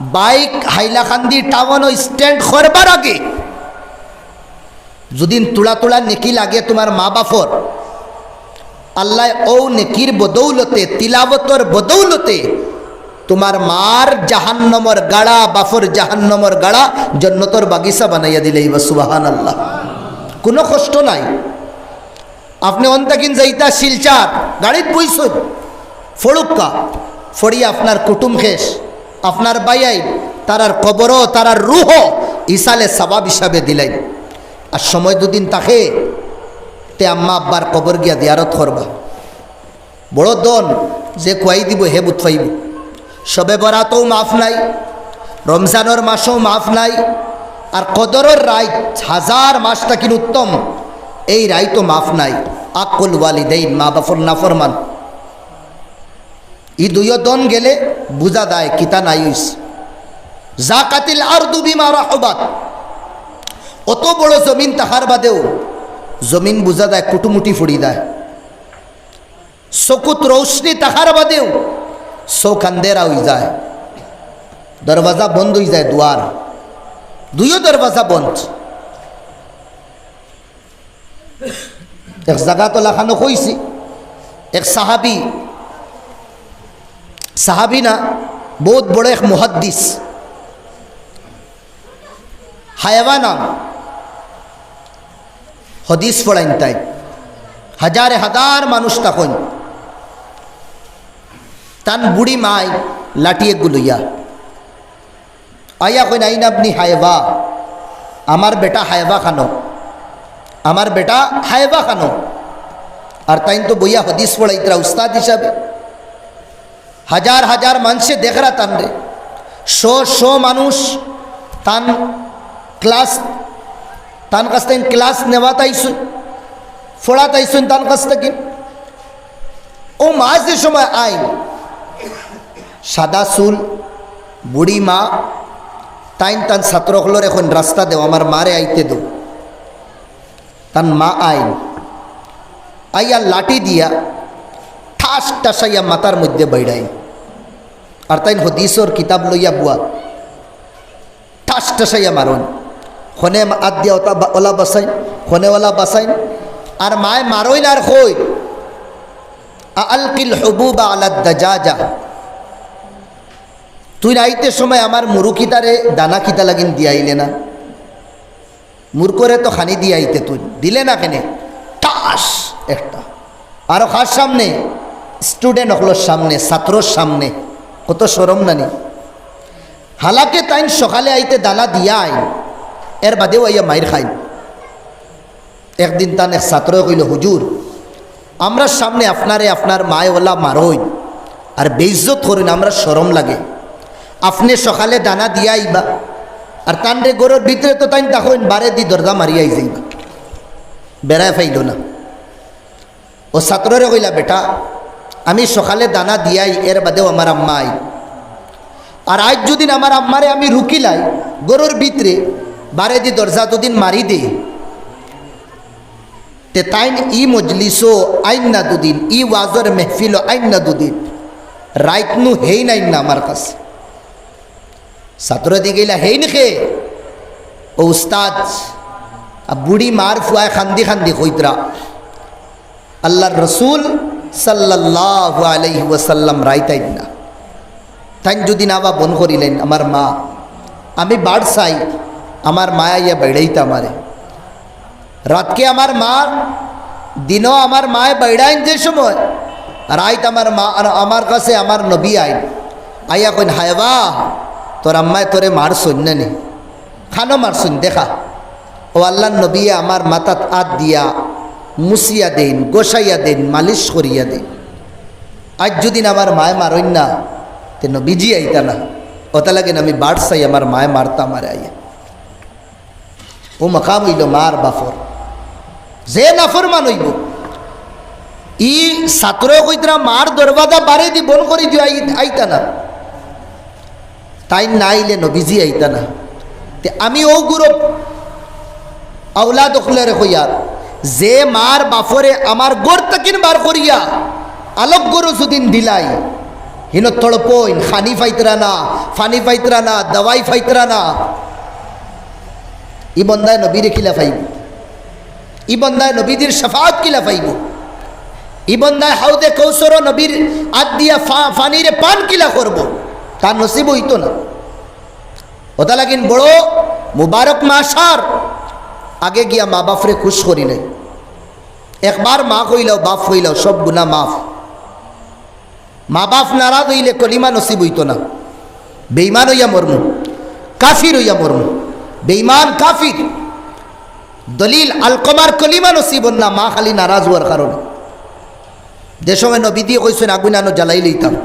বাইক হাইলাকান্দি টাউনো stand করবার আগে যুদিন তুলা তুলা নেকি লাগে তুমার মা বাফর, আল্লায় অউ নেকির বদৌলতে, তিলাবতর বদৌলতে তুমার মার জাহান্নমর গাড়া, বাফর জাহান্নমর গাড়া জন্নতর বাগিচা বানাইয়া দিলাইবা। সুবহানাল্লাহ। কুনু কষ্ট নাই। আপনে অন তাকিন যাইতা শিলচর, গাড়িত বইছইন, ফড়ুক্কা, ফড়িয়া আপনার কুটুম খেশ, আপনার বাইয়াইন, তারার কবরও, তারার রুহও ইসালে সওয়াব হিসাবে দিলাইন। আর সময় দুদিন থাকে, তে আম্মা আব্বার কবর গিয়া জিয়ারত করবা। বড় ধন, যে খুয়াই দিবো হে বুঝ পাইবো। শবে বরাতও মাফ নাই, রমজানর মাসও মাফ নাই, আর কদরর রাইত হাজার মাস থাকিন উত্তম, এই রাইতও মাফ নাই। আক্কুল ওয়ালিদাইন, মা বাফর নাফরমান। ই দুইও ধন গেলে বুঝা যায় কিতা নাই অইছে। জাকাতিল আরদু বিমা রাহুবাত। অত বড় জমিন থাকার বাদেও জমিন বুঝা যায় কুটুমুটি ফুড়ি যায়। চকুত রৌশনি থাকার বাদেও চউখ আন্দেরা অই যায়, দরওয়াজা বন্ধ অই যায়, দুয়ার, দুইও দরওয়াজা বন্ধ। এক জাগাত লাখানো কইছি, এক সাহাবি, সাহাবি না, বউত বড় এক মুহাদ্দিস, হায়ওয়ানা, হদিস পড়াইন তাইন, হাজারে হাজার মানুষ তখন। তান বুড়ি মায় লাঠি এগু লইয়া আইয়া কইন, "আইন আপনি হায়ওয়া, আমার বেটা হায়ওয়া খানো, আমার বেটা হায়ওয়া খানো।" আর তাইন তো বইয়া হদিস পড়াইতরা উস্তাদ হিসাবে। হাজার হাজার মানষে দেখরা তানরে, শ শ মানুষ তান ক্লাস, তান কাছ থাকি ক্লাস নেওয়াত আইছইন, পড়াত আইছইন তান কাছ থাকি। অউ মা যে সময় আইন, সাদা চুল, বুড়ি মা, তাইন তান ছাত্র অকলরে কইন, "রাস্তা দেও, আমার মারে আইতে দেও।" তান মা আইন, আইয়া লাঠি দিয়া ঠাস ঠাসাইয়া মাথার মধ্যে বাইড়াইন। আর তাইন হদিসর কিতাব লইয়া বুয়া, ঠাস ঠাসাইয়া মারইন। খনে আত দিয়া ওতা বা-, ওলা বাসাইন, খনে ওলা বাসাইন। আর মায় মারইন আর কইন, "আলকিল হুবুবা আলাদ দাজাজা।" তুই আইতে সময় আমার মুরুকিতারে দানা কিতা লাগিন দিয়াইলে না? মুরুকরে তো খানি দিয়াইতে তুই, দিলে না কেনে? ঠাস একটা। আরো কার সামনে? স্টুডেন্ট অকলর সামনে, ছাত্রর সামনে। কত শরম নানি? হালাকে তাইন সকালে আইতে দানা দিয়া আইন, এর বাদেও আইয়া মাইর খাইন। একদিন তান এক ছাত্রয় কইল, "হুজুর, আমরার সামনে আপনারে আপনার মায় ওলা মারইন আর বেইজ্জত করইন, আমরার শরম লাগে। আপনে সকালে দানা দিয়া আইবা, আর তানরে ঘরর ভিতরে তো তাইন থাকইন, বারেদি দরজা মারিয়া আই যাইবা, বেড়ায় পাইল না।" অউ ছাত্ররে কইলা, "বেটা, আমি সকালে দানা দিয়াই, এর বাদেও আমার আম্মা আই। আর আইজ যুদিন আমার আম্মারে আমি রুকিলাই ঘরর ভিতরে, বারেদি দরজা যুদিন মারি দেই, তে তাইন ই মজলিসও আইন না দুদিন, ই ওয়াজর মেহফিলও আইন না দুদিন, রাইতনু হেইন আইন না আমার কাছে।" ছাত্রদি কইলা, "হেইন কে?" "অউ উস্তাদ।" আর বুড়ি মার ফুয়ায় কান্দি কান্দি কইতরা, "আল্লার রসুল সাল্লাল্লাহু আলাইহি ওয়াসাল্লাম রাইত আইন না।" তাইন যুদিন আবা বন করিলাইন, "আমার মা, আমি বাড় চাই, আমার মায় আইয়া বাইড়াইতা আমারে।" রাইতকে আমার মা, দিনও আমার মায় বাইড়াইন যে সময়, রাইত আমার মা, আর আমার কাছে আমার নবী আইন, আইয়া কইন, "হায়বা, তোর আম্মায় তোরে মারছইন না নি?" "খানো মারছইন, দেখা।" অউ আল্লার নবীয়ে আমার মাথাত আত দিয়া মুছিয়া দেইন, গোসাইয়া দেইন, মালিশ করিয়া দেইন। আইজ যুদিন আমার মায় মারইন না, তে নবীজি আইতা না। অতা লাগিন আমি বাড় চাই, আমার মায় মারতা আমারে আইয়া। অউ মাকাম অইল মার বাফর। যে নাফরমান অইব, ই ছাত্রয় কইতরা, "মার দরওয়াজা বারেদি বন করি দিও, আই-, আইতা না।" তাইন না আইলে নবীজি আইতা না। তে আমি অউ গ্রুপ আওলাদ অকলরে কইয়ার, যে মার বাফরে আমার ঘর থাকিন বার করিয়া আলোক ঘরো যুদিন দিলাই, হিনো তড়পইন, খানি পাইতরা না, পানি পাইতরা না, দাওয়াই পাইতরা না, ই বন্দায় নবীরে কিলা পাইব? ই বন্দায় নবীজির শাফাআত কিলা পাইব? ই বন্দায় হাউজে কৌসরো নবীর আত দিয়া ফা-, পানিরে পান কিলা করব? তার নসিব অইতো না। অতা লাগিন বড় মুবারক মাস আর আগে গিয়া মা বাফরে খুশ করিলে। একবার মা কইলাও, বাফ কইলাও, সব গুনা মাফ। মা বাফ নারাজ অইলে কলিমা নসিব অইতো না। বেইমান অইয়া মরমু, কাফির অইয়া মরমু, বেইমান কাফির। দলিল, আলকমার কলিমা নসিব অর না, মা খালি নারাজ অওয়ার কারণে। যে সময় নবীজিয়ে কইছইন, "আগুইন আনো, জ্বালাইলিতাম।"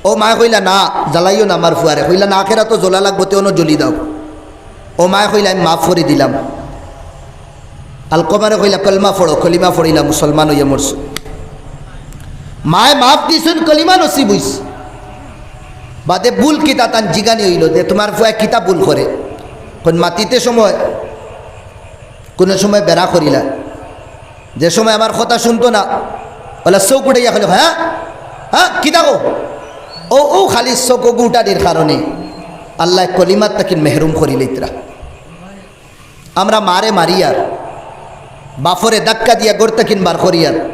অউ মায় কইলা, "না, জ্বালাইও না আমার ফুয়ারে।" কইলা, "না, আখেরাতো জ্বলা লাগবো, তে অনো জ্বলি দাও।" অউ মায় কইলা, "আমি মাফ করি দিলাম।" আলকমারে কইলা, "কলমা পড়ো।" কলিমা পড়িলা, মুসলমান অইয়া মরছে। মায় মাফ দিছইন, কলিমা নসিব অইছে। বাদে ভুল কিতা তান জিগানি অইলো যে, "তুমার ফুয়ায় কিতা ভুল করে?" কইন, "মাতিতে সময় কুনু সময় বেড়া করিলা, যে সময় আমার কথা হুনতো না, অউলা চউখ উঠাইয়া খালি, 'হ্যাঁ, হ্যাঁ, কিতা কও?' অউ, অউ খালি চউখ উঠানির কারণে আল্লায় কলিমার থাকিন মেহরুম করিলাইতরা।" আমরা মারে মারিয়ার, বাফরে ধাক্কা দিয়া ঘর থাকিন বার করিয়ার।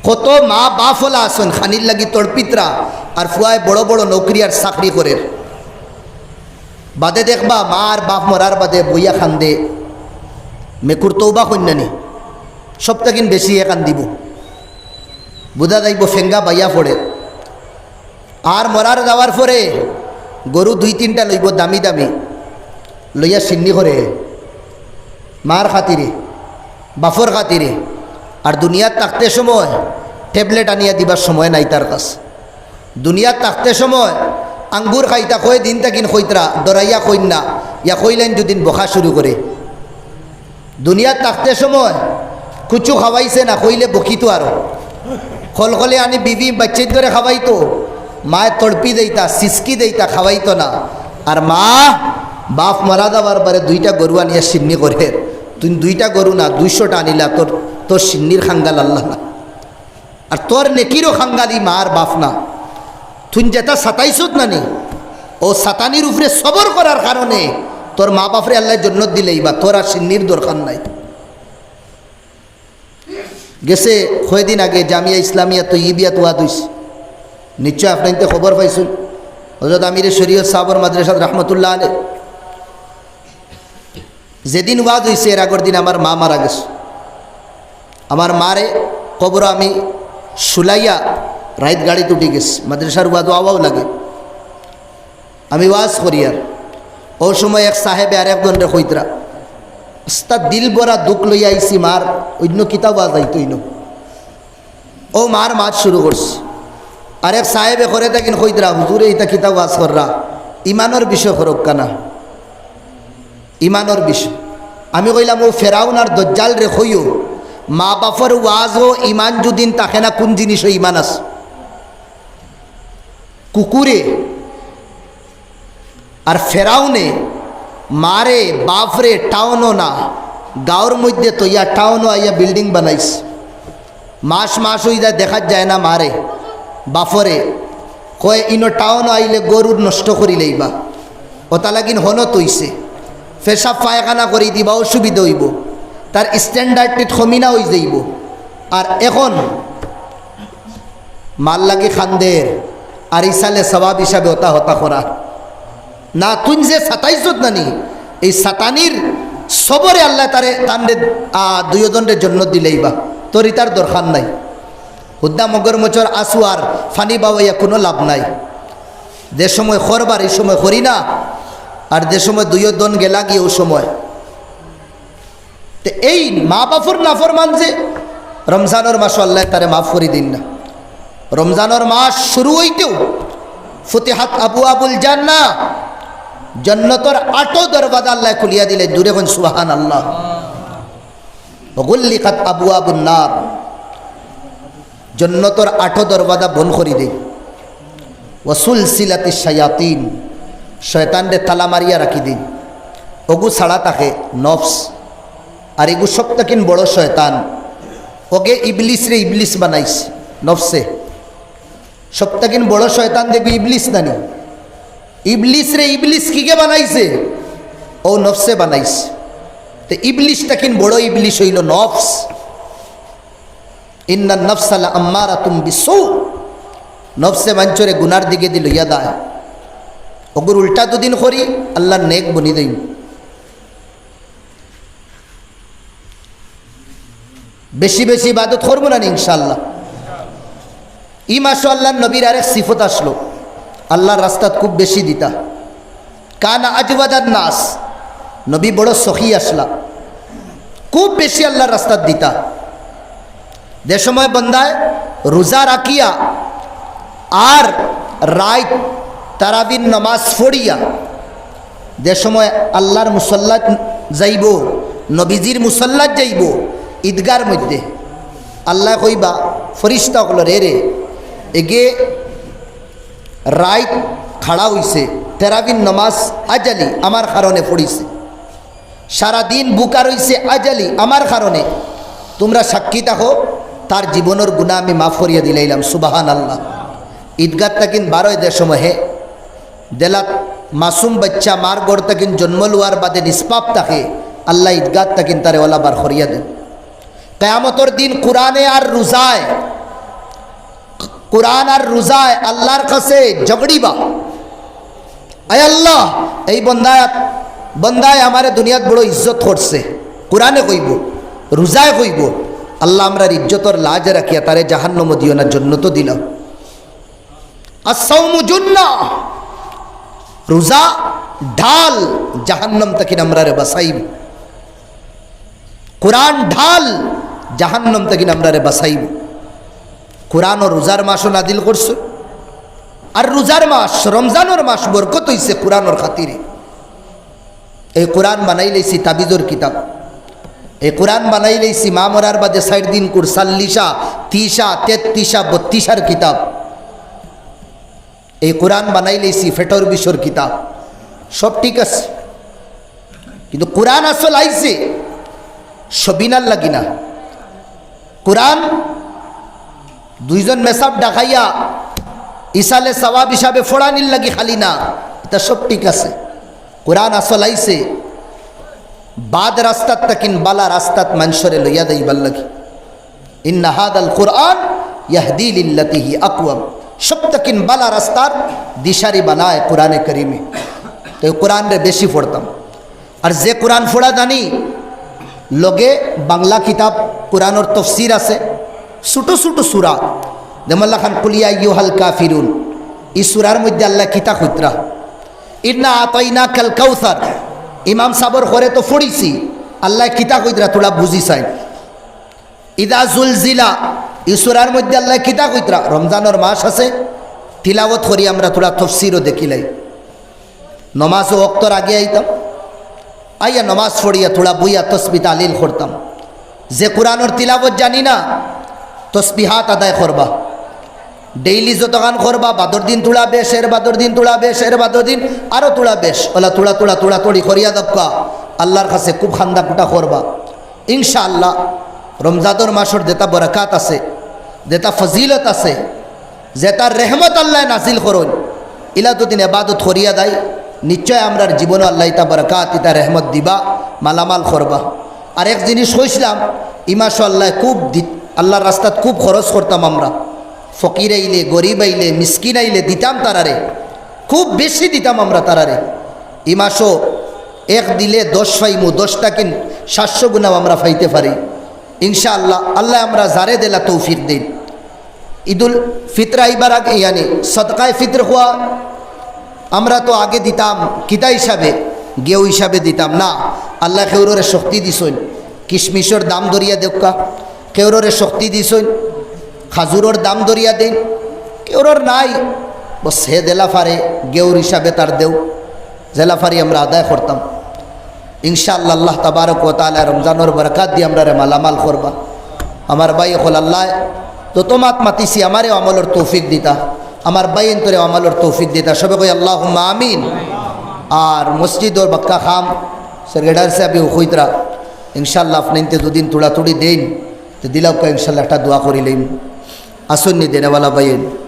কত মা বাফ অলা আছইন, খানির লাগি তড়পিতরা, আর ফুয়ায় বড় বড় নকরি আর চাকরি করের। বাদে দেখবা, মা আর বাফ মরার বাদে বইয়া কান্দে। মেকুর তৌবা কইন্নানি, সব থাকিন বেশি হে কান্দিবো। বুঝা যাইবো ফেঙ্গা বাইয়া পড়ে। আর মরার যাওয়ার পরে গরু দুই তিনটা লইবো দামি দামি, লইয়া শিন্নি করে মার খাতিরে, বাফর খাতিরে। আর দুনিয়াত থাকতে সময় ট্যাবলেট আনিয়া দিবার সময় নাই তার কাছে। দুনিয়াত থাকতে সময় আঙ্গুর খাইতা কয় দিন থাকিন কইতরা, ডরাইয়া কইন না, ইয়া কইলাইন দুদিন বকা শুরু করে। দুনিয়াত থাকতে সময় কুচু খাওয়াইছে না কইলে বকিতো আরো। খলখলে আনি বিবি বাচ্চাইন্তরে খাওয়াইতো, মায় তড়পি দেইতা, সিসকি দেইতা, খাওয়াইতো না। আর মা বাফ মারা যাওয়ার পরে দুইটা গরু আনিয়া শিন্নি করে, তুই দুইটা গরু না, দুইশোটা আনিলা, তোর, তোর শিন্নির খাঙ্গাল আল্লাহ না। আর তোর নেকিরও খাঙ্গালি মা আর বাফ না। তুই যেটা সাতাইছত না নি, অউ সাতানির উপরে সবর করার কারণে তোর মা বাফরে আল্লায় জন্নত দিলাইবা, তোর আর শিন্নির দরকার নাই। গেছে কয়দিন আগে জামিয়া ইসলামিয়া তৈয়বিয়াত ওয়াজ অইছে, নিশ্চয় আপনাইন্তে খবর পাইছইন। হজরত আমিরে শরীয়ত সাবর মাদ্রাসাত রহমতুল্লাহ আলাইহি। যেদিন ওয়াজ অইছে, এর আগর দিন আমার মা মারা গেছে। আমার মারে কবরো আমি শুলাইয়া রাইত গাড়িত উঠি গেছি। মাদ্রাসার ওয়াজো আওয়াও লাগে। আমি ওয়াজ করিয়ার, অউ সময় এক সাহেবে আরেকজনরে কইতরা, "উস্তাদ, দিল ভরা দুখ লইয়া আইছি মার, অইন্য কিতা ওয়াজ আইতো অইন্য।" অউ মার মাত শুরু করছে। আরেক সাহেবে করে থাকিন কইতরা, "হুজুরে ইতা কিতা ওয়াজ কররা, ইমানর বিষয় করউক্কা না।" ইমানর বিষয়। আমি কইলাম, "অউ ফেরাউন আর দজ্জালরে কইও, মা বাফর ওয়াজো ইমান যুদিন থাকে না, কুন জিনিসো ইমান আছে?" কুকুরে আর ফেরাউনে মারে বাফরে টাউনো না, গাঁওর মধ্যে থইয়া টাউনো আইয়া বিল্ডিং বানাইছে। মাস মাস অই যায়, দেখা যায় না মারে, বাফরে। কয়, "ইনো টাউনো আইলে গরুর নষ্ট করিলাইবা।" অতা লাগিন হনো থইছে। পেশাব পায়খানা করি দিবা, অসুবিধা অইবো। তার স্ট্যান্ডার্ড ঠিক কমি না অই যাইবো। আর এখন মার লাগি কান্দের, আর ইসালে সওয়াব হিসাবে অতা হতা করা। না, তুই যে সাতাইছত না নি, এই সাতানির সবরে আল্লায় তারে, তানরে, আ, দুইওজনরে জন্নত দিলাইবা, তোর ইতার দরকার নাই। হুদ্দা মগরমছর আসু আর পানি বাওয়াইয়া কুনু লাভ নাই। যে সময় করবার, ই সময় করি না, আর যে সময় দুইওজন গেলাগি, অউ সময়। তে এই মা বাফর নাফরমান যে, রমজানর মাসো আল্লায় তারে মাফ করি দিন না। রমজানর মাস শুরু অইতেউ ফুতিহাত আবওয়াবুল জান্নাহ, জন্নতর আটো দরওয়াজা আল্লায় খুলিয়া দিলে। জুরে কইন সুবহানাল্লাহ। ওয়া গুল্লিকাত আবওয়াবুন নার, জন্নতর আটো দরওয়াজা বন্ধ করি দেই। ওয়া সুলসিলাতিশ শায়াতিন, শয়তানরে তালা মারিয়া রাখি দেই। অগু ছাড়া থাকে নফস, আর এগু সব থাকিন বড় শয়তান। অগে ইবলিসরে ইবলিস বানাইছে নফসে। সব থাকিন বড় শয়তান দেখবি ইবলিস নানি। ইবলিসরে ইবলিস কিগে বানাইছে? অউ নফসে বানাইছে। তে ইবলিস থাকিন বড় ইবলিস অইলো নফস। ইন্নান নাফসা লাআম্মারাতুম বিসসু। নফসে মানষরে গুনার দিকেদি লইয়া যায়। অগুর উল্টা দুদিন করি, আল্লার নেক বনি দেইন। বেশি বেশি ইবাদত করমু না নি ইনশাআল্লাহ? ই মাসো আল্লার নবীর আরেক সিফত আসলো, আল্লার রাস্তাত খুব বেশি দিতা। কানা আজওয়াদান নাস, নবী বড় সখী আছলা, খুব বেশি আল্লার রাস্তাত দিতা। যে সময় বন্দায় রোজা রাখিয়া আর রাইত তারাবির নামাজ পড়িয়া যে সময় আল্লার মুসল্লাত যাইবো, নবীজির মুসল্লাত যাইবো, ঈদগার মধ্যে আল্লায় কইবা, "ফিরিস্তা অকলরে, রে, এগে রাইত খাড়া অইছে, তেরাবির নামাজ আজালি আমার কারণে পড়িছে, সারা দিন ভুকা রইছে আজালি আমার কারণে, তুমরা সাক্ষী থাকো, তার জীবনর গুনা আমি মাফ করিয়া দিলাইলাম।" সুবহানাল্লাহ। ঈদগাহ থাকিন বারয় যে সময় হে, যেলা মাসুম বাচ্চা মার গর্ভ থাকিন জন্ম লওয়ার বাদে নিষ্পাপ থাকে, আল্লায় ঈদগাহ থাকিন তারে অলা বার করিয়া দেইন। কিয়ামতর দিন কোরআনে আর রোজায়, কোরআন আর রোজায় আল্লার কাছে ঝগড়িবা, "আয় আল্লাহ, এই বন্দায়, বন্দায় আমারে দুনিয়াত বড় ইজ্জত করছে।" কোরআনে কইবো, রোজায় কইবো, "আল্লাহ, আমরার ইজ্জতর লাজ রাখিয়া তারে জাহান্নামো দিও না, জন্নতো দিলাও।" আস-সাওমু জুন্নাহ, রোজা ঢাল, জাহান্নাম থাকিন আমরারে বাঁচাইবো। কোরআন ঢাল, জাহান্নাম থাকিন আমরারে বাঁচাইবো। কোরআনও রোজার মাসও নাজিল করছে, আর রোজার মাস, রমজানর মাস বরকত অইছে কোরআনর খাতিরে। এই কোরআন বানাইলাইছি তাবিজর কিতাব, এই কোরআন বানাইলাইছি মা মরার বাদে চাইর দিন কুর চাল্লিশা, তিশা, তেত্রিশা, বত্রিশার কিতাব। এই কোরআন বানাইলাইছি পেটর বিষর কিতাব, সব ঠিক আছে, কিন্তু কোরআন আসল আইছে সবিনার লাগি না। কোরআন দুইজন মেসাব ডাকাইয়া ইসালে সওয়াব হিসাবে ফড়ানির লাগি খালি না, ইতা সব ঠিক আছে। কোরআন আসল আইছে বাদ রাস্তাত থাকিন বালা রাস্তাত মানষরে লইয়া যাইবার লাগি। ইন্না হাদাল কুরআন ইয়াহদি লিল্লাতি হি আকওয়াম। সব থাকিন বালা রাস্তার দিশারি বানায় কোরআনে করিমে। তো এই কোরআনরে বেশি পড়তাম। আর যে কোরআন পড়া জানি, লগে বাংলা কিতাব কোরআনর তফসির আছে, ছোট ছোট সূরা, যেমন লাখান কুল ইয়া আইয়ুহাল কাফিরুন, ই সূরার মধ্যে আল্লায় কিতা কইতরা, ইন্না আতাইনাকাল কাউসার, ইমাম সাবর ঘরে তো পড়িছি, আল্লায় কিতা কইতরা থুড়া বুঝি চাই। ইদা জুলজিলা, ই সূরার মধ্যে আল্লায় কিতা কইতরা, রমজানর মাস আছে, তিলাওয়াত করি আমরা থুড়া তফসিরও দেখিলাই। নমাজও ওয়াক্তর আগে আইতাম, আইয়া নমাজ পড়িয়া থুড়া বইয়া তসবি তাহলিল করতাম। যে কোরআনর তিলাওয়াত জানি না, তসবিহাত আদায় করবা, ডেইলি যতখান করবা, বাদর দিন থুড়া বেশ, এর বাদর দিন থুড়া বেশ, এর বাদর দিন আরো থুড়া বেশ, অলা থুড়া থুড়া থুড়া থুড়ি করিয়া যাউক্কা, আল্লার কাছে খুব কান্দা-কুটা করবা। ইনশাআল্লাহ, রমজানর মাসর যেটা বরকাত আছে, যেটা ফজিলত আছে, যেটার রেহমত আল্লায় নাজিল করইন, ইলা যুদি এবাদত করিয়া যাই, নিশ্চয় আমরার জীবনও আল্লায় ইতা বরকাত, ইতা রেহমত দিবা, মালামাল করবা। আর এক জিনিস কইছলাম, ই মাসও আল্লায় খুব দি-, আল্লার রাস্তাত খুব খরচ করতাম আমরা। ফকির আইলে, গরিব আইলে, মিসকিন আইলে দিতাম তারারে, খুব বেশি দিতাম আমরা তারারে। ই মাসও এক দিলে দশ পাইমু, দশ থাকিন সাতশো গুণাও আমরা পাইতে পারি। ইনশাআল্লাহ, আল্লায় আমরা যারে দেলা তৌফিক দেইন। ঈদুল ফিতর আইবার আগে, ইয়ানি সদকায়ে ফিতর খোয়া, আমরা তো আগে দিতাম কিতা হিসাবে, গেউ হিসাবে দিতাম না। আল্লায় কেউররে শক্তি দিছইন, কিশমিশর দাম ধরিয়া দেউক্কা, কেউররে শক্তি দিছইন, খাজুরর দাম ধরিয়া দেইন, কেউরর নাই, বস হে যেলা পারে গেউর হিসাবে তার দেউ, যেলা পারি আমরা আদায় করতাম। ইনশাআল্লাহ, আল্লাহ তাবারক ওয়া তাআলা রমজানর বরকাত দি আমরারে মালামাল করবা। আমার ভাই অকল, আল্লায় যত মাত মাতিছি, আমারেও আমলর তৌফিক দিতা, আমার ভাইয়াইন্তরেও আমলর তৌফিক দিতা। সবে কই, "আল্লাহুম্মা আমিন।" আর মসজিদর বাক্কা কাম সেক্রেটারি সাহেব কইতরা, ইনশাআল্লাহ, আপনে ইনতে দুদিন তুড়াতুড়ি দেইন, তে দিলাউক্কা, ইনশাআল্লাহ, একটা দোয়া করিলাইমু। আসুন নি দেনেওয়ালা ভাইয়াইন।